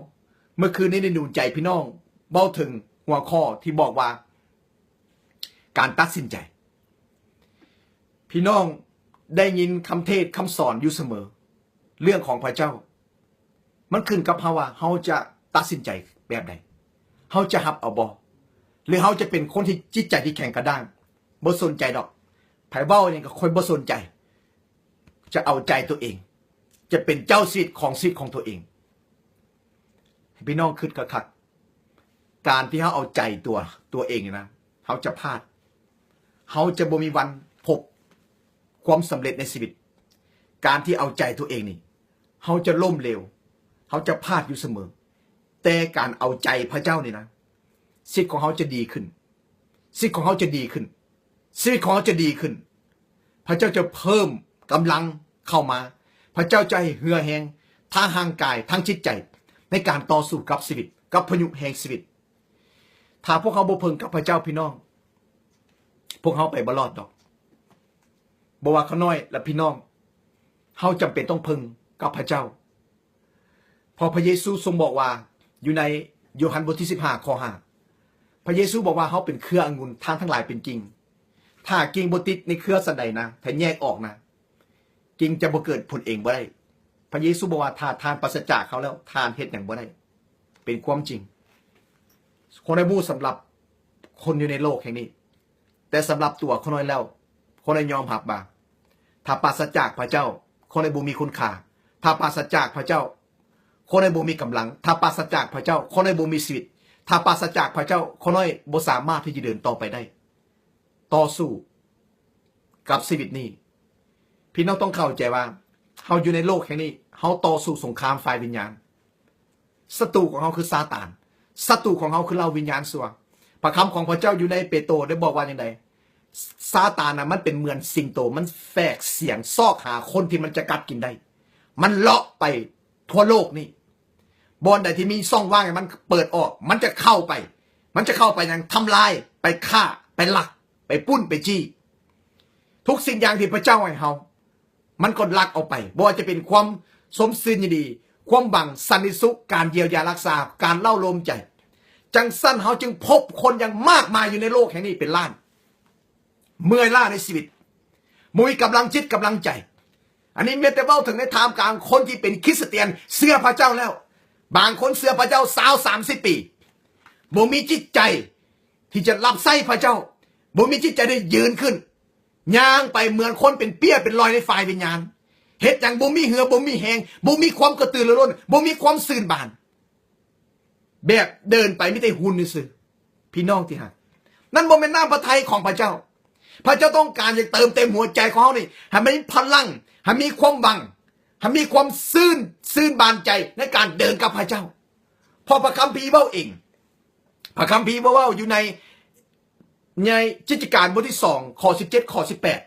ເມື່ອຄືນນີ້ໄດ້ໜູນໃຈພີ່ນ້ອງເວົ້າເຖິງຫົວຂໍ້ທີ່ບອກວ່າ ການຕັດສິນໃຈ. ພີ່ນ້ອງໄດ້ຍິນຄຳເທດຄຳສອນຢູ່ສະເໝີ ເລື່ອງຂອງພະເຈົ້າ. ມັນຂຶ້ນກັບເຮົາວ່າເຮົາຈະຕັດສິນໃຈແບບໃດ? ເຮົາຈະຮັບເອົາບໍ່? ຫຼືເຮົາຈະເປັນຄົນທີ່ຈິດໃຈທີ່ແຂງກະດ້າງ? ບໍ່ສົນໃຈດອກ. ໃຜເວົ້າຫຍັງກໍຂ້ອຍບໍ່ສົນໃຈ. ຈະເອົາໃຈຕົວເອງ, ຈະເປັນເຈົ້າຊີວິດຂອງຊີວິດຂອງຕົວເອງ. ໃຫ້ພີ່ນ້ອງຄິດຄັກໆ, ການທີ່ເຮົາເອົາໃຈຕົວ, ຕົວເອງນີ້ນະ, ເຮົາຈະພາດ. ເຮົາຈະບໍ່ມີວັນພົບຄວາມສຳເລັດໃນຊີວິດ. ການທີ່ເອົາໃຈຕົວເອງນີ້, ເຮົາຈະລົ້ມເຫຼວ, ເຮົາຈະພາດຢູ່ສະເໝີ. ແຕ່ການເອົາໃຈພະເຈົ້ານີ້ນະ, ຊີວິດຂອງເຮົາຈະດີຂຶ້ນ, ຊີວິດຂອງເຮົາຈະດີຂຶ້ນ, ຊີວິດຂອງເຮົາຈະດີຂຶ້ນ. ພະເຈົ້າຈະເພີ່ມກຳລັງເຂົ້າມາ, ພະເຈົ້າຈະໃຫ້ເຫື່ອແຮງທາງຮ່າງກາຍ, ທາງຈິດໃຈ ໃນການຕໍ່ສູ້ກັບຊີວິດ, ກັບພາຍຸແຫ່ງຊີວິດ. ຖ້າພວກເຮົາບໍ່ເພິ່ງກັບພະເຈົ້າ, ພີ່ນ້ອງ, ພວກເຮົາໄປບໍ່ລອດດອກ. ບໍ່ວ່າຂ້ານ້ອຍ ແລະ ພີ່ນ້ອງ, ເຮົາຈຳເປັນຕ້ອງເພິ່ງກັບພະເຈົ້າ. ເພາະພະເຢຊູຊົງບອກວ່າ ຢູ່ໃນໂຍຮັນບົດທີສິບຫ້າ ຂໍ້ຫ້າ ພະເຢຊູບອກວ່າ ເຮົາເປັນເຄືອອະງຸ່ນ, ທ່ານທັງຫຼາຍເປັນກິ່ງ. ຖ້າກິ່ງບໍ່ຕິດໃນເຄືອສັນໃດນະ, ຖ້າແຍກອອກນະ, ກິ່ງຈະບໍ່ເກີດຜົນເອງບໍ່ໄດ້. ພະເຢຊູບອກວ່າ ຖ້າທ່ານປາສະຈາກເຂົາແລ້ວ, ທ່ານເຮັດຫຍັງບໍ່ໄດ້. ເປັນຄວາມຈິງ. ຄົນໄດ້ຮູ້ສຳລັບຄົນຢູ່ໃນໂລກແຫ່ງນີ້. ແຕ່ສຳລັບຕົວຂ້ານ້ອຍແລ້ວ, ຂ້ານ້ອຍຍອມຮັບວ່າ ຖ້າປາສະຈາກພະເຈົ້າ, ຂ້ານ້ອຍບໍ່ມີຄຸນຄ່າ. ຖ້າປາສະຈາກພະເຈົ້າ, ຂ້ານ້ອຍບໍ່ມີກຳລັງ. ຖ້າປາສະຈາກພະເຈົ້າ, ຂ້ານ້ອຍບໍ່ມີຊີວິດ. ຖ້າປາສະຈາກພະເຈົ້າ, ຂ້ານ້ອຍບໍ່ສາມາດທີ່ຈະເດີນຕໍ່ໄປໄດ້. ຕໍ່ສູ້ກັບຊີວິດນີ້. ພີ່ນ້ອງຕ້ອງເຂົ້າໃຈວ່າ ເຮົາຢູ່ໃນໂລກແຫ່ງນີ້, ເຮົາຕໍ່ສູ້ສົງຄາມຝ່າຍວິນຍານ. ສັດຕູຂອງເຮົາຄືຊາຕານ. ສັດຕູຂອງເຮົາຄືເຫຼົ່າວິນຍານຊົ່ວ. ພະຄຳຂອງພະເຈົ້າຢູ່ໃນເປໂຕໄດ້ບອກວ່າຈັ່ງໃດ? ຊາຕານນະ ມັນເປັນເໝືອນສິງໂຕ, ມັນແຝກສຽງຊອກຫາຄົນທີ່ມັນຈະກັດກິນໄດ້. ມັນເລາະໄປທົ່ວໂລກນີ້. ບ່ອນໃດທີ່ມີຊ່ອງວ່າງໃຫ້ມັນເປີດອອກ, ມັນຈະເຂົ້າໄປ, ມັນຈະເຂົ້າໄປຫຍັງ? ທຳລາຍ, ໄປຂ້າ, ໄປລັກ, ໄປປຸ້ນ, ໄປຈີ້. ທຸກສິ່ງຢ່າງທີ່ພະເຈົ້າໃຫ້ເຮົາ, ມັນກໍລັກເອົາໄປ, ບໍ່ວ່າຈະເປັນຄວາມຊົມຊື່ນຍິນດີ, ຄວາມຫວັງ, ສັນຕິສຸກ, ການຢຽວຢາຮັກສາ, ການເລົ້າໂລມໃຈ. ຈັ່ງຊັ້ນເຮົາຈຶ່ງພົບຄົນຢ່າງມາກມາຍຢູ່ໃນໂລກແຫ່ງນີ້ເປັນລ້ານ, ເມື່ອຍລ້າໃນຊີວິດ, ບໍ່ມີກຳລັງຈິດກຳລັງໃຈ. ອັນນີ້ແມ່ນແຕ່ເວົ້າເຖິງໃນທ່າມກາງຄົນທີ່ເປັນຄຣິສຕຽນ, ເຊື່ອພະເຈົ້າແລ້ວ. ບາງຄົນເຊື່ອພະເຈົ້າຊາວສາມສິບປີ, ບໍ່ມີຈິດໃຈທີ່ຈະຮັບໃຊ້ພະເຈົ້າ, ບໍ່ມີຈິດໃຈໄດ້ຢືນຂຶ້ນ. ຍ່າງໄປເໝືອນຄົນເປັນເປ້ຍເປັນລອຍໃນຝ່າຍວິນຍານ. ເຮັດຫຍັງບໍ່ມີເຫື່ອ, ບໍ່ມີແຮງ, ບໍ່ມີຄວາມກະຕືລືລົ້ນ, ບໍ່ມີຄວາມຊື່ນບານ. ແບບເດີນໄປມີແຕ່ຫຸ່ນຊື່ໆ. ພີ່ນ້ອງທີ່ຮັກ, ນັ້ນບໍ່ແມ່ນນ້ຳພະໄທຂອງພະເຈົ້າ. ພະເຈົ້າຕ້ອງການຢາກເຕີມເຕັມຫົວໃຈຂອງເຮົານີ້ ໃຫ້ມັນມີພະລັງ, ໃຫ້ມີຄວາມຫວັງ, ໃຫ້ມີຄວາມຊື່ນ, ຊື່ນບານໃຈໃນການເດີນກັບພະເຈົ້າ. ເພາະພະຄຳພີເວົ້າເອງ, ພະຄຳພີເວົ້າຢູ່ໃນ ໃນກິດຈະການບົດທີສອງ ຂໍ້ສິບເຈັດ ຂໍ້ສິບແປດ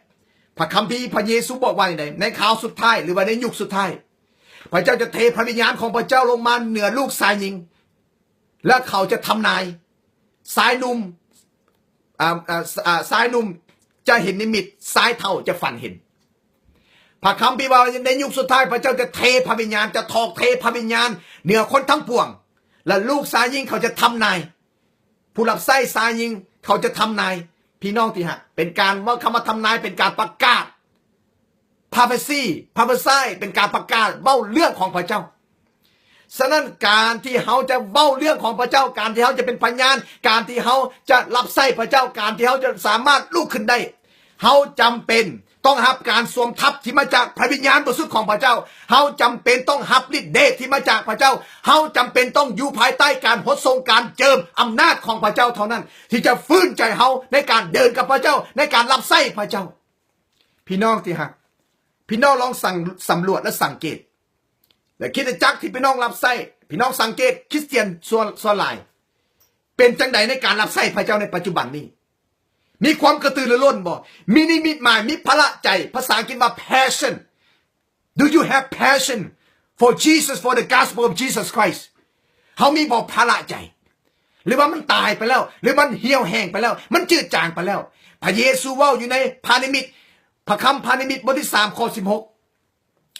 ພະຄຳພີ ພະເຢຊູບອກວ່າໃນໃດ? ໃນຄາວສຸດທ້າຍ ຫຼືວ່າໃນຍຸກສຸດທ້າຍ ພະເຈົ້າຈະເທພະວິນຍານຂອງພະເຈົ້າລົງມາເໜືອລູກຊາຍຍິງ ແລະ ເຂົາຈະທຳນາຍ. ຊາຍໜຸ່ມ ອາ ອາ ອາ ຊາຍໜຸ່ມຈະເຫັນນິມິດ, ຊາຍເຖົ້າຈະຝັນເຫັນ. ພະຄຳພີວ່າໃນຍຸກສຸດທ້າຍ ພະເຈົ້າຈະເທພະວິນຍານ, ຈະຖອກເທພະວິນຍານເໜືອຄົນທັງປວງ ແລະ ລູກຊາຍຍິງເຂົາຈະທຳນາຍ. ຜູ້ຮັບໃຊ້ຊາຍຍິງເຂົາຈະທຳນາຍ. ພີ່ນ້ອງທີ່ຮັກ, ເປັນການເວົ້າຄຳວ່າທຳນາຍ, ເປັນການປະກາດ prophecy, prophesy ເປັນການປະກາດເວົ້າເລື່ອງຂອງພະເຈົ້າ. ສະນັ້ນ ການທີ່ເຮົາຈະເວົ້າເລື່ອງຂອງພະເຈົ້າ, ການທີ່ເຮົາຈະເປັນພະຍານ, ການທີ່ເຮົາຈະຮັບໃຊ້ພະເຈົ້າ, ການທີ່ເຮົາຈະສາມາດລຸກຂຶ້ນໄດ້, ເຮົາຈຳເປັນ ຕ້ອງຮັບການສວມທັບທີ່ມາຈາກພະວິນຍານບໍລິສຸດຂອງພະເຈົ້າ. ເຮົາຈຳເປັນຕ້ອງຮັບລິດເດດທີ່ມາຈາກພະເຈົ້າ. ເຮົາຈຳເປັນຕ້ອງຢູ່ພາຍໃຕ້ການຫົດສົງ, ການເຈິມອຳນາດຂອງພະເຈົ້າເທົ່ານັ້ນ ທີ່ຈະຟື້ນໃຈເຮົາໃນການເດີນກັບພະເຈົ້າ, ໃນການຮັບໃຊ້ພະເຈົ້າ. ພີ່ນ້ອງທີ່ຮັກ, ພີ່ນ້ອງລອງສັງ ສຳຫຼວດ ແລະ ສັງເກດ ແລະ ຄຣິສຕະຈັກທີ່ພີ່ນ້ອງຮັບໃຊ້, ພີ່ນ້ອງສັງເກດຄຣິສຕຽນສ່ວນ ສ່ວນຫຼາຍ ເປັນຈັ່ງໃດໃນການຮັບໃຊ້ພະເຈົ້າໃນປັດຈຸບັນນີ້? ມີຄວາມກະຕືລືລົ້ນບໍ່? ມີນິມິດໝາຍ? ມີພາລະໃຈ? ພາສາອັງກິດວ່າ passion. Do you have passion for Jesus, for the gospel of Jesus Christ? ເຮົາມີບໍ່ພາລະໃຈ? ຫຼືວ່າມັນຕາຍໄປແລ້ວ? ຫຼືມັນຫ່ຽວແຫ້ງໄປແລ້ວ? ມັນຈືດຈາງໄປແລ້ວ? ພະເຢຊູເວົ້າຢູ່ໃນພານິມິດ, ພະຄຳພານິມິດ ບົດທີສາມ ຂໍ້ສິບຫົກ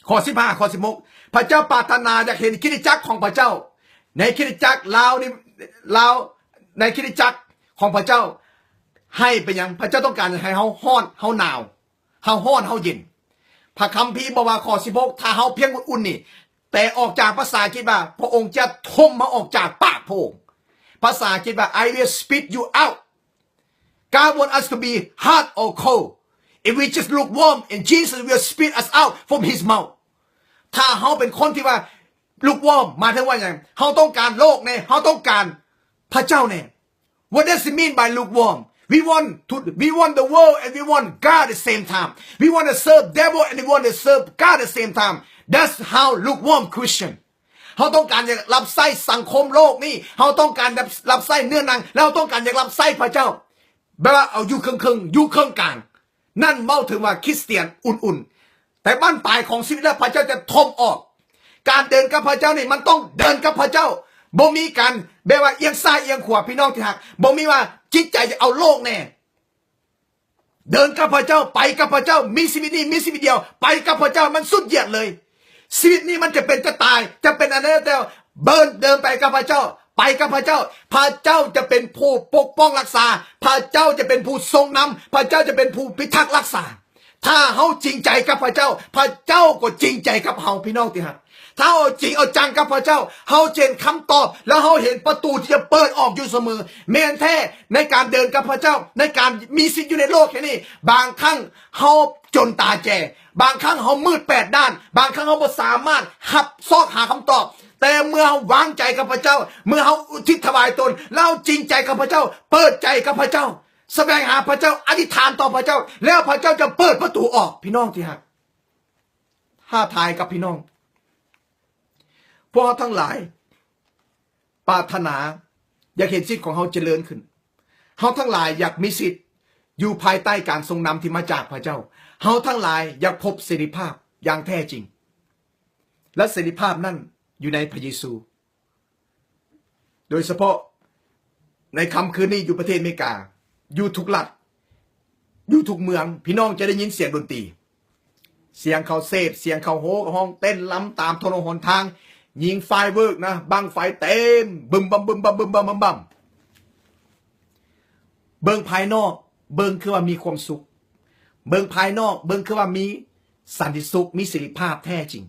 ຂໍ້ສິບຫ້າ ຂໍ້ສິບຫົກ ພະເຈົ້າປາດຖະໜາຢາກເຫັນຄຣິສຕະຈັກຂອງພະເຈົ້າ. ໃນຄຣິສຕະຈັກລາວນີ້ ລາວ ໃນຄຣິສຕະຈັກຂອງພະເຈົ້າ ໃຫ້ເປັນຫຍັງ? ພະເຈົ້າຕ້ອງການໃຫ້ເຮົາຮ້ອນ, ເຮົາໜາວ, ເຮົາຮ້ອນ, ເຮົາເຢັນ. ພະຄຳພີບອກວ່າ ຂໍ້ສິບຫົກ ຖ້າເຮົາພຽງອຸ່ນໆນີ້, ແປອອກຈາກພາສາອັງກິດວ່າ ພະອົງຈະຖົມເຮົາອອກຈາກປາກພະອົງ. ພາສາອັງກິດວ່າ I will spit you out. God want us to be hot or cold. If we just lukewarm, and Jesus will spit us out from his mouth. ຖ້າເຮົາເປັນຄົນທີ່ວ່າ lukewarm ໝາຍເຖິງວ່າຫຍັງ? ເຮົາຕ້ອງການໂລກແດ່, ເຮົາຕ້ອງການພະເຈົ້າແດ່. What does it mean by lukewarm? We want to, we want the world and we want God at the same time. We want to serve devil and we want to serve God at the same time. That's how lukewarm Christian. ເຮົາຕ້ອງການຢາກຮັບໃຊ້ສັງຄົມໂລກນີ້, ເຮົາຕ້ອງການຮັບ ຮັບໃຊ້ເນື້ອໜັງ, ແລະ ເຮົາຕ້ອງການຢາກຮັບໃຊ້ພະເຈົ້າ ແບບວ່າເອົາຢູ່ເຄິ່ງໆ ຢູ່ເຄິ່ງກາງ. ນັ້ນເວົ້າເຖິງວ່າຄຣິສຕຽນອຸ່ນໆ. ແຕ່ບັ້ນປາຍຂອງຊີວິດແລ້ວ ພະເຈົ້າຈະຖົມອອກ. ການເດີນກັບພະເຈົ້ານີ້ ມັນຕ້ອງເດີນກັບພະເຈົ້າ. ບໍ່ມີການແບບວ່າອຽງຊ້າຍອຽງຂວາ ພີ່ນ້ອງທີ່ຮັກ. ບໍ່ມີວ່າຈິດໃຈຈະເອົາໂລກແດ່. ເດີນກັບພະເຈົ້າ, ໄປກັບພະເຈົ້າ. ມີຊີວິດນີ້ ມີຊີວິດດຽວ, ໄປກັບພະເຈົ້າ. ມັນສຸດຍອດເລີຍ. ຊີວິດນີ້ມັນຈະເປັນຈະຕາຍ, ຈະເປັນອັນໃດແລ້ວແຕ່, ເດີນ, ເດີນໄປກັບພະເຈົ້າ, ໄປກັບພະເຈົ້າ. ພະເຈົ້າຈະເປັນຜູ້ປົກປ້ອງຮັກສາ, ພະເຈົ້າຈະເປັນຜູ້ຊົງນຳ, ພະເຈົ້າຈະເປັນຜູ້ພິທັກຮັກສາ. ຖ້າເຮົາຈິງໃຈກັບພະເຈົ້າ, ພະເຈົ້າກໍຈິງໃຈກັບເຮົາ, ພີ່ນ້ອງທີ່ຮັກ. ຖ້າເຮົາຈິງເອົາຈັງກັບພະເຈົ້າ, ເຮົາຈະເຫັນຄຳຕອບ ແລະ ເຮົາເຫັນປະຕູທີ່ຈະເປີດອອກຢູ່ສະເໝີ. ແມ່ນແທ້, ໃນການເດີນກັບພະເຈົ້າ, ໃນການມີຊີວິດຢູ່ໃນໂລກແຫ່ງນີ້, ບາງຄັ້ງເຮົາຈົນຕາແຈ, ບາງຄັ້ງເຮົາມືດແປດດ້ານ, ບາງຄັ້ງເຮົາບໍ່ສາມາດຮັບ ຊອກຫາຄຳຕອບ. ແຕ່ເມື່ອເຮົາວາງໃຈກັບພະເຈົ້າ, ເມື່ອເຮົາອຸທິດຖວາຍຕົນ, ແລ້ວເຮົາຈິງໃຈກັບພະເຈົ້າ, ເປີດໃຈກັບພະເຈົ້າ, ສະແຫວງຫາພະເຈົ້າ, ອະທິຖານຕໍ່ພະເຈົ້າ, ແລ້ວພະເຈົ້າຈະເປີດປະຕູອອກ. ພີ່ນ້ອງທີ່ຮັກ, ທ້າທາຍກັບພີ່ນ້ອງ, ພວກເຮົາທັງຫຼາຍປາດຖະໜາຢາກເຫັນຊີວິດຂອງເຮົາຈະເລີນຂຶ້ນ. ເຮົາທັງຫຼາຍຢາກມີສິດຢູ່ພາຍໃຕ້ການຊົງນຳທີ່ມາຈາກພະເຈົ້າ. ເຮົາທັງຫຼາຍຢາກພົບເສລີພາບຢ່າງແທ້ຈິງ, ແລະ ເສລີພາບນັ້ນຢູ່ໃນພະເຢຊູ. ໂດຍສະເພາະໃນຄ່ຳຄືນນີ້ ຢູ່ປະເທດອາເມລິກາ, ຢູ່ທຸກລັດ, ຢູ່ທຸກເມືອງ, ພີ່ນ້ອງຈະໄດ້ຍິນສຽງດົນຕີ, ສຽງເຂົາເສບ, ສຽງເຂົາໂຫ່ຮ້ອງເຕັ້ນລຳຕາມຖະໜົນຫົນທາງ, ຍິງໄຟເວີກນະ, ບັ້ງໄຟເຕັມ, ບຶມບຳ ບຶມບຳ ບຶມບຳ ບຶມບຳ. ເບິ່ງພາຍນອກ, ເບິ່ງຄືວ່າມີຄວາມສຸກ, ເບິ່ງພາຍນອກ, ເບິ່ງຄືວ່າມີສັນຕິສຸກ, ມີເສລີພາບແທ້ຈິງ.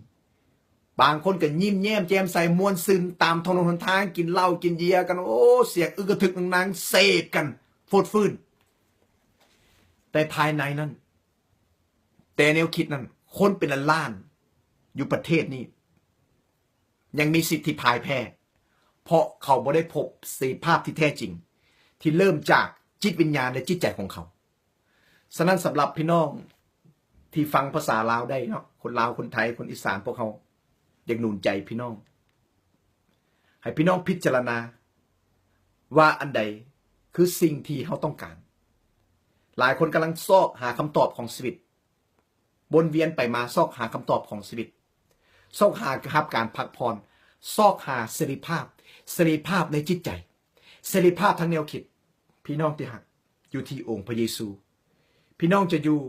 ບາງຄົນກໍຍິ້ມແຍ້ມແຈ່ມໃສ ມ່ວນຊື່ນຕາມຖະໜົນຫົນທາງ, ກິນເຫຼົ້າກິນເຢຍກັນ, ໂອ້ ສຽງອຶກກະທຶກໜັງເສບກັນຟົດຟື້ນ. ແຕ່ພາຍໃນນັ້ນ, ແຕ່ແນວຄິດນັ້ນ, ຄົນເປັນລ້ານໆຢູ່ປະເທດນີ້ ຍັງມີສິດທີ່ພ່າຍແພ້, ເພາະເຂົາບໍ່ໄດ້ພົບເສລີພາບທີ່ແທ້ຈິງ ທີ່ເລີ່ມຈາກຈິດວິນຍານ ແລະ ຈິດໃຈຂອງເຂົາ. ສະນັ້ນ ສຳລັບພີ່ນ້ອງທີ່ຟັງພາສາລາວໄດ້ເນາະ, ຄົນລາວ, ຄົນໄທ, ຄົນອີສານ, ພວກເຮົາຢາກໜູນໃຈພີ່ນ້ອງ ໃຫ້ພີ່ນ້ອງພິຈາລະນາວ່າອັນໃດຄືສິ່ງທີ່ເຮົາຕ້ອງການ. ຫຼາຍຄົນກຳລັງຊອກຫາຄຳຕອບຂອງຊີວິດ, ວົນວຽນໄປມາຊອກຫາຄຳຕອບຂອງຊີວິດ, ຊອກຫາຮັບການພັກຜ່ອນ, ຊອກຫາເສລີພາບ, ເສລີພາບໃນຈິດໃຈ, ເສລີພາບທາງແນວຄິດ. ພີ່ນ້ອງທີ່ຮັກ, ຢູ່ທີ່ອົງພະເຢຊູ. ພີ່ນ້ອງຈະຢູ່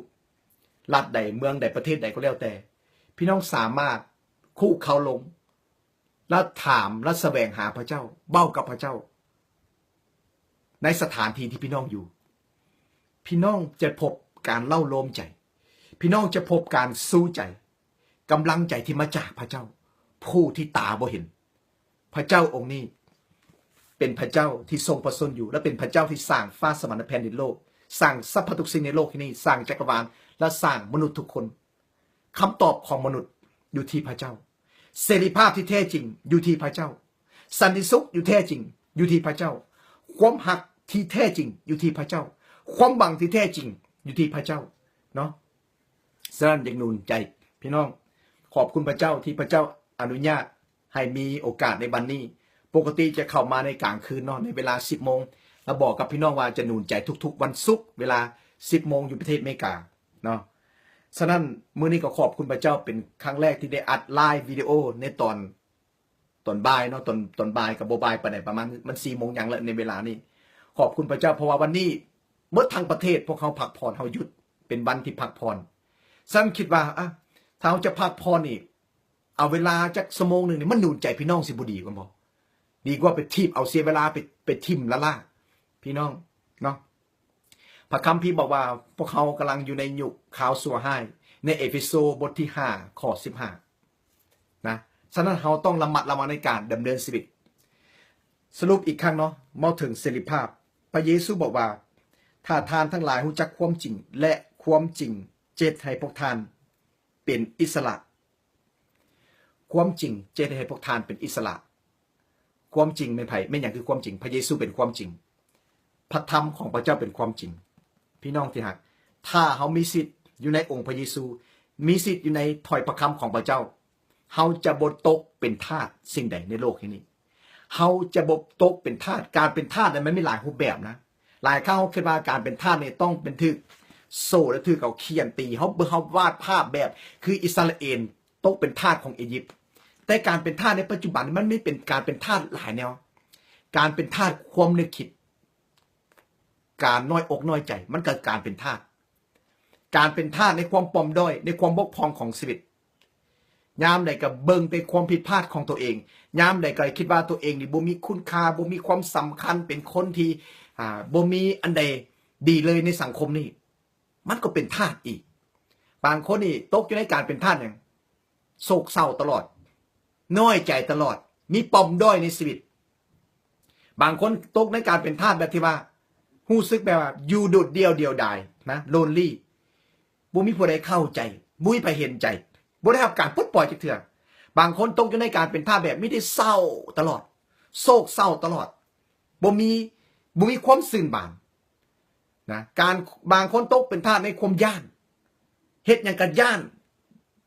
ລັດໃດ, ເມືອງໃດ, ປະເທດໃດກໍແລ້ວແຕ່, ພີ່ນ້ອງສາມາດຄຸເຂົ່າລົງ ແລະ ຖາມ ແລະ ສະແຫວງຫາພະເຈົ້າ, ເວົ້າກັບພະເຈົ້າໃນສະຖານທີ່ທີ່ພີ່ນ້ອງຢູ່. ພີ່ນ້ອງຈະພົບການເລົ້າໂລມໃຈ, ພີ່ນ້ອງຈະພົບການຊູໃຈ, ກຳລັງໃຈທີ່ມາຈາກພະເຈົ້າ, ຜູ້ທີ່ຕາບໍ່ເຫັນ. ພະເຈົ້າອົງນີ້ເປັນພະເຈົ້າທີ່ຊົງພະຊົນຢູ່ ແລະ ເປັນພະເຈົ້າທີ່ສ້າງຟ້າສະຫວັນ ແລະ ແຜ່ນດິນໂລກ, ສ້າງສັບພະທຸກສິ່ງໃນໂລກແຫ່ງນີ້, ສ້າງຈັກກະວານ ແລະ ສ້າງມະນຸດທຸກຄົນ. ຄຳຕອບຂອງມະນຸດຢູ່ທີ່ພະເຈົ້າ. ເສລີພາບທີ່ແທ້ຈິງຢູ່ທີ່ພະເຈົ້າ. ສັນຕິສຸກຢູ່ແທ້ຈິງຢູ່ທີ່ພະເຈົ້າ. ຄວາມຮັກທີ່ແທ້ຈິງຢູ່ທີ່ພະເຈົ້າ. ຄວາມຫວັງທີ່ແທ້ຈິງຢູ່ທີ່ພະເຈົ້າເນາະ. ສະນັ້ນ ຢາກໜູນໃຈພີ່ນ້ອງ. ຂອບຄຸນພະເຈົ້າທີ່ພະເຈົ້າອະນຸຍາດ ໃຫ້ມີໂອກາດໃນວັນນີ້. ປົກກະຕິຈະເຂົ້າມາໃນກາງຄືນເນາະ, ໃນເວລາສິບໂມງ, ແລ້ວບອກກັບພີ່ນ້ອງວ່າຈະໜູນໃຈທຸກໆວັນສຸກເວລາສິບໂມງຢູ່ປະເທດອາເມລິກາເນາະ. ສະນັ້ນ ມື້ນີ້ກໍຂອບຄຸນພະເຈົ້າ, ເປັນຄັ້ງແລກທີ່ໄດ້ອັດໄລຟ໌ວິດີໂອໃນຕອນ, ຕອນບ່າຍເນາະ, ຕອນ, ຕອນບ່າຍກໍບໍ່ບ່າຍປານໃດ, ປະມານມັນສີ່ໂມງຫຍັງແລ້ວໃນເວລານີ້. ຂອບຄຸນພະເຈົ້າ, ເພາະວ່າວັນນີ້ໝົດທັງປະເທດ ພວກເຮົາພັກຜ່ອນ, ເຮົາຢຸດ, ເປັນວັນທີ່ພັກຜ່ອນ. ສະນັ້ນຄິດວ່າ, ອາ, ຖ້າເຮົາຈະພັກຜ່ອນນີ້, ເອົາເວລາຈັກຊົ່ວໂມງໜຶ່ງນີ້ມາໜູນໃຈພີ່ນ້ອງຊິບໍ່ດີກວ່າບໍ່? ດີກວ່າໄປຖີບເອົາເສຍເວລາໄປ, ໄປຖິ້ມລ້າໆ ພີ່ນ້ອງເນາະ. ພະຄຳພີບອກວ່າ ພວກເຮົາກຳລັງຢູ່ໃນຍຸກຄາວຊົ່ວຮ້າຍ ໃນເອເຟໂຊບົດທີຫ້າ ຂໍ້ສິບຫ້ານະ. ສະນັ້ນເຮົາຕ້ອງລະມັດລະວັງໃນການດຳເນີນຊີວິດ. ສະຫຼຸບອີກຄັ້ງເນາະ, ເວົ້າເຖິງເສລີພາບ. ພະເຢຊູບອກວ່າ ຖ້າທ່ານທັງຫຼາຍຮູ້ຈັກຄວາມຈິງ ແລະ ຄວາມຈິງຈະເຮັດໃຫ້ພວກທ່ານເປັນອິດສະຫຼະ. ຄວາມຈິງຈະເຮັດໃຫ້ພວກທ່ານເປັນອິດສະຫຼະ. ຄວາມຈິງແມ່ນໃຜ? ແມ່ນຫຍັງຄືຄວາມຈິງ? ພະເຢຊູເປັນຄວາມຈິງ. ພະທຳຂອງພະເຈົ້າເປັນຄວາມຈິງ. ພີ່ນ້ອງທີ່ຮັກ, ຖ້າເຮົາມີສິດຢູ່ໃນອົງພະເຢຊູ, ມີສິດຢູ່ໃນຖ້ອຍພະຄຳຂອງພະເຈົ້າ, ເຮົາຈະບໍ່ຕົກເປັນທາດສິ່ງໃດໃນໂລກແຫ່ງນີ້. ເຮົາຈະບໍ່ຕົກເປັນທາດ. ການເປັນທາດນັ້ນມັນມີຫຼາຍຮູບແບບນະ. ຫຼາຍຄັ້ງເຮົາຄິດວ່າການເປັນທາດນີ້ຕ້ອງເປັນຖືກໂສ້ ແລະ ຖືກເອົາຂຽນຕີ. ເຮົາ ເຮົາວາດພາບແບບຄືອິດສະຣາເອນຕົກເປັນທາດຂອງອີຢິບ. ແຕ່ການເປັນທາດໃນປັດຈຸບັນນີ້ ມັນມີເປັນ ການເປັນທາດຫຼາຍແນວ. ການເປັນທາດຄວາມນຶກຄິດ, ການນ້ອຍອົກນ້ອຍໃຈ, ມັນກໍການເປັນທາດ. ການເປັນທາດໃນຄວາມປອມດ້ອຍ, ໃນຄວາມບົກຜ່ອງຂອງຊີວິດ. ຍາມໃດກໍເບິ່ງແຕ່ຄວາມຜິດພາດຂອງຕົວເອງ, ຍາມໃດກໍຄິດວ່າຕົວເອງນີ້ບໍ່ມີຄຸນຄ່າ, ບໍ່ມີຄວາມສຳຄັນ, ເປັນຄົນທີ່ ອ່າ ບໍ່ມີອັນໃດດີເລີຍໃນສັງຄົມນີ້. ມັນກໍເປັນທາດອີກ. ບາງຄົນນີ້ຕົກຢູ່ໃນການເປັນທາດຫຍັງ? ໂສກເສົ້າຕະຫຼອດ, ນ້ອຍໃຈຕະຫຼອດ, ມີປອມດ້ອຍໃນຊີວິດ. ບາງຄົນຕົກໃນການເປັນທາດແບບທີ່ວ່າ ຮູ້ສຶກແບບວ່າຢູ່ໂດດດ່ຽວດຽວດາຍນະ, ໂລນລີ, ບໍ່ມີຜູ້ໃດເຂົ້າໃຈ, ບໍ່ມີໃຜເຫັນໃຈ, ບໍ່ໄດ້ຮັບການປົດປ່ອຍຈັກເທື່ອ. ບາງຄົນຕົກຢູ່ໃນການເປັນທາດແບບມີແຕ່ເສົ້າຕະຫຼອດ, ໂສກເສົ້າຕະຫຼອດ, ບໍ່ມີ ບໍ່ມີຄວາມຊື່ນບານນະ. ການ ບາງຄົນຕົກເປັນທາດໃນຄວາມຢ້ານ, ເຮັດຫຍັງກໍຢ້ານ,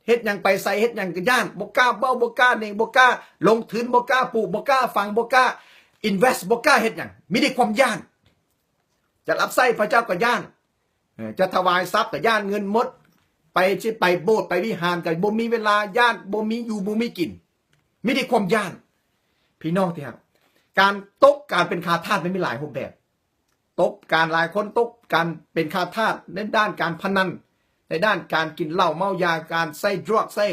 ເຮັດຫຍັງໄປໃສ ເຮັດຫຍັງກໍຢ້ານ, ບໍ່ກ້າເວົ້າ, ບໍ່ກ້າເໜັງ, ບໍ່ກ້າລົງທຶນ, ບໍ່ກ້າປູກ, ບໍ່ກ້າຝັງ, ບໍ່ກ້າ invest, ບໍ່ກ້າເຮັດຫຍັງ, ມີແຕ່ຄວາມຢ້ານ. ຈະຮັບໃຊ້ພະເຈົ້າກໍຢ້ານ, ເອີ ຈະຖວາຍຊັບກໍຢ້ານເງິນໝົດ, ໄປ ຊິໄປໂບດໄປວິຫານກໍບໍ່ມີເວລາ, ຢ້ານບໍ່ມີຢູ່ບໍ່ມີກິນ, ມີແຕ່ຄວາມຢ້ານ. ພີ່ນ້ອງທີ່ຮັກ, ການຕົກ ການເປັນຂ້າທາດມັນມີຫຼາຍຮູບແບບ. ຕົກ ການ ຫຼາຍຄົນຕົກ ການເປັນຂ້າທາດໃນດ້ານການພະນັນ, ໃນດ້ານການກິນເຫຼົ້າເມົາຢາ, ການໃຊ້ drug, ໃຊ້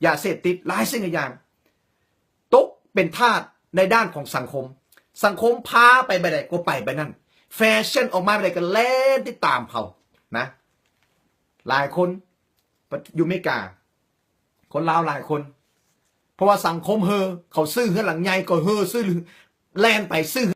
ຢາເສບຕິດ, ຫຼາຍສິ່ງຫຼາຍຢ່າງ. ຕົກເປັນທາດໃນດ້ານຂອງສັງຄົມ. ສັງຄົມພາໄປແບບໃດກໍໄປແບບນັ້ນ. ແຟຊັ່ນອອກມາແບບໃດກໍແລ່ນຕິດຕາມເຂົານະ. ຫຼາຍຄົນ ຢູ່ເມກາ ຄົນລາວຫຼາຍຄົນ ເພາະວ່າສັງຄົມເຮີ, ເຂົາຊື້ເຮືອນຫຼັງໃຫຍ່ກໍເຮີ, ຊື້ ແລ່ນໄປຊື້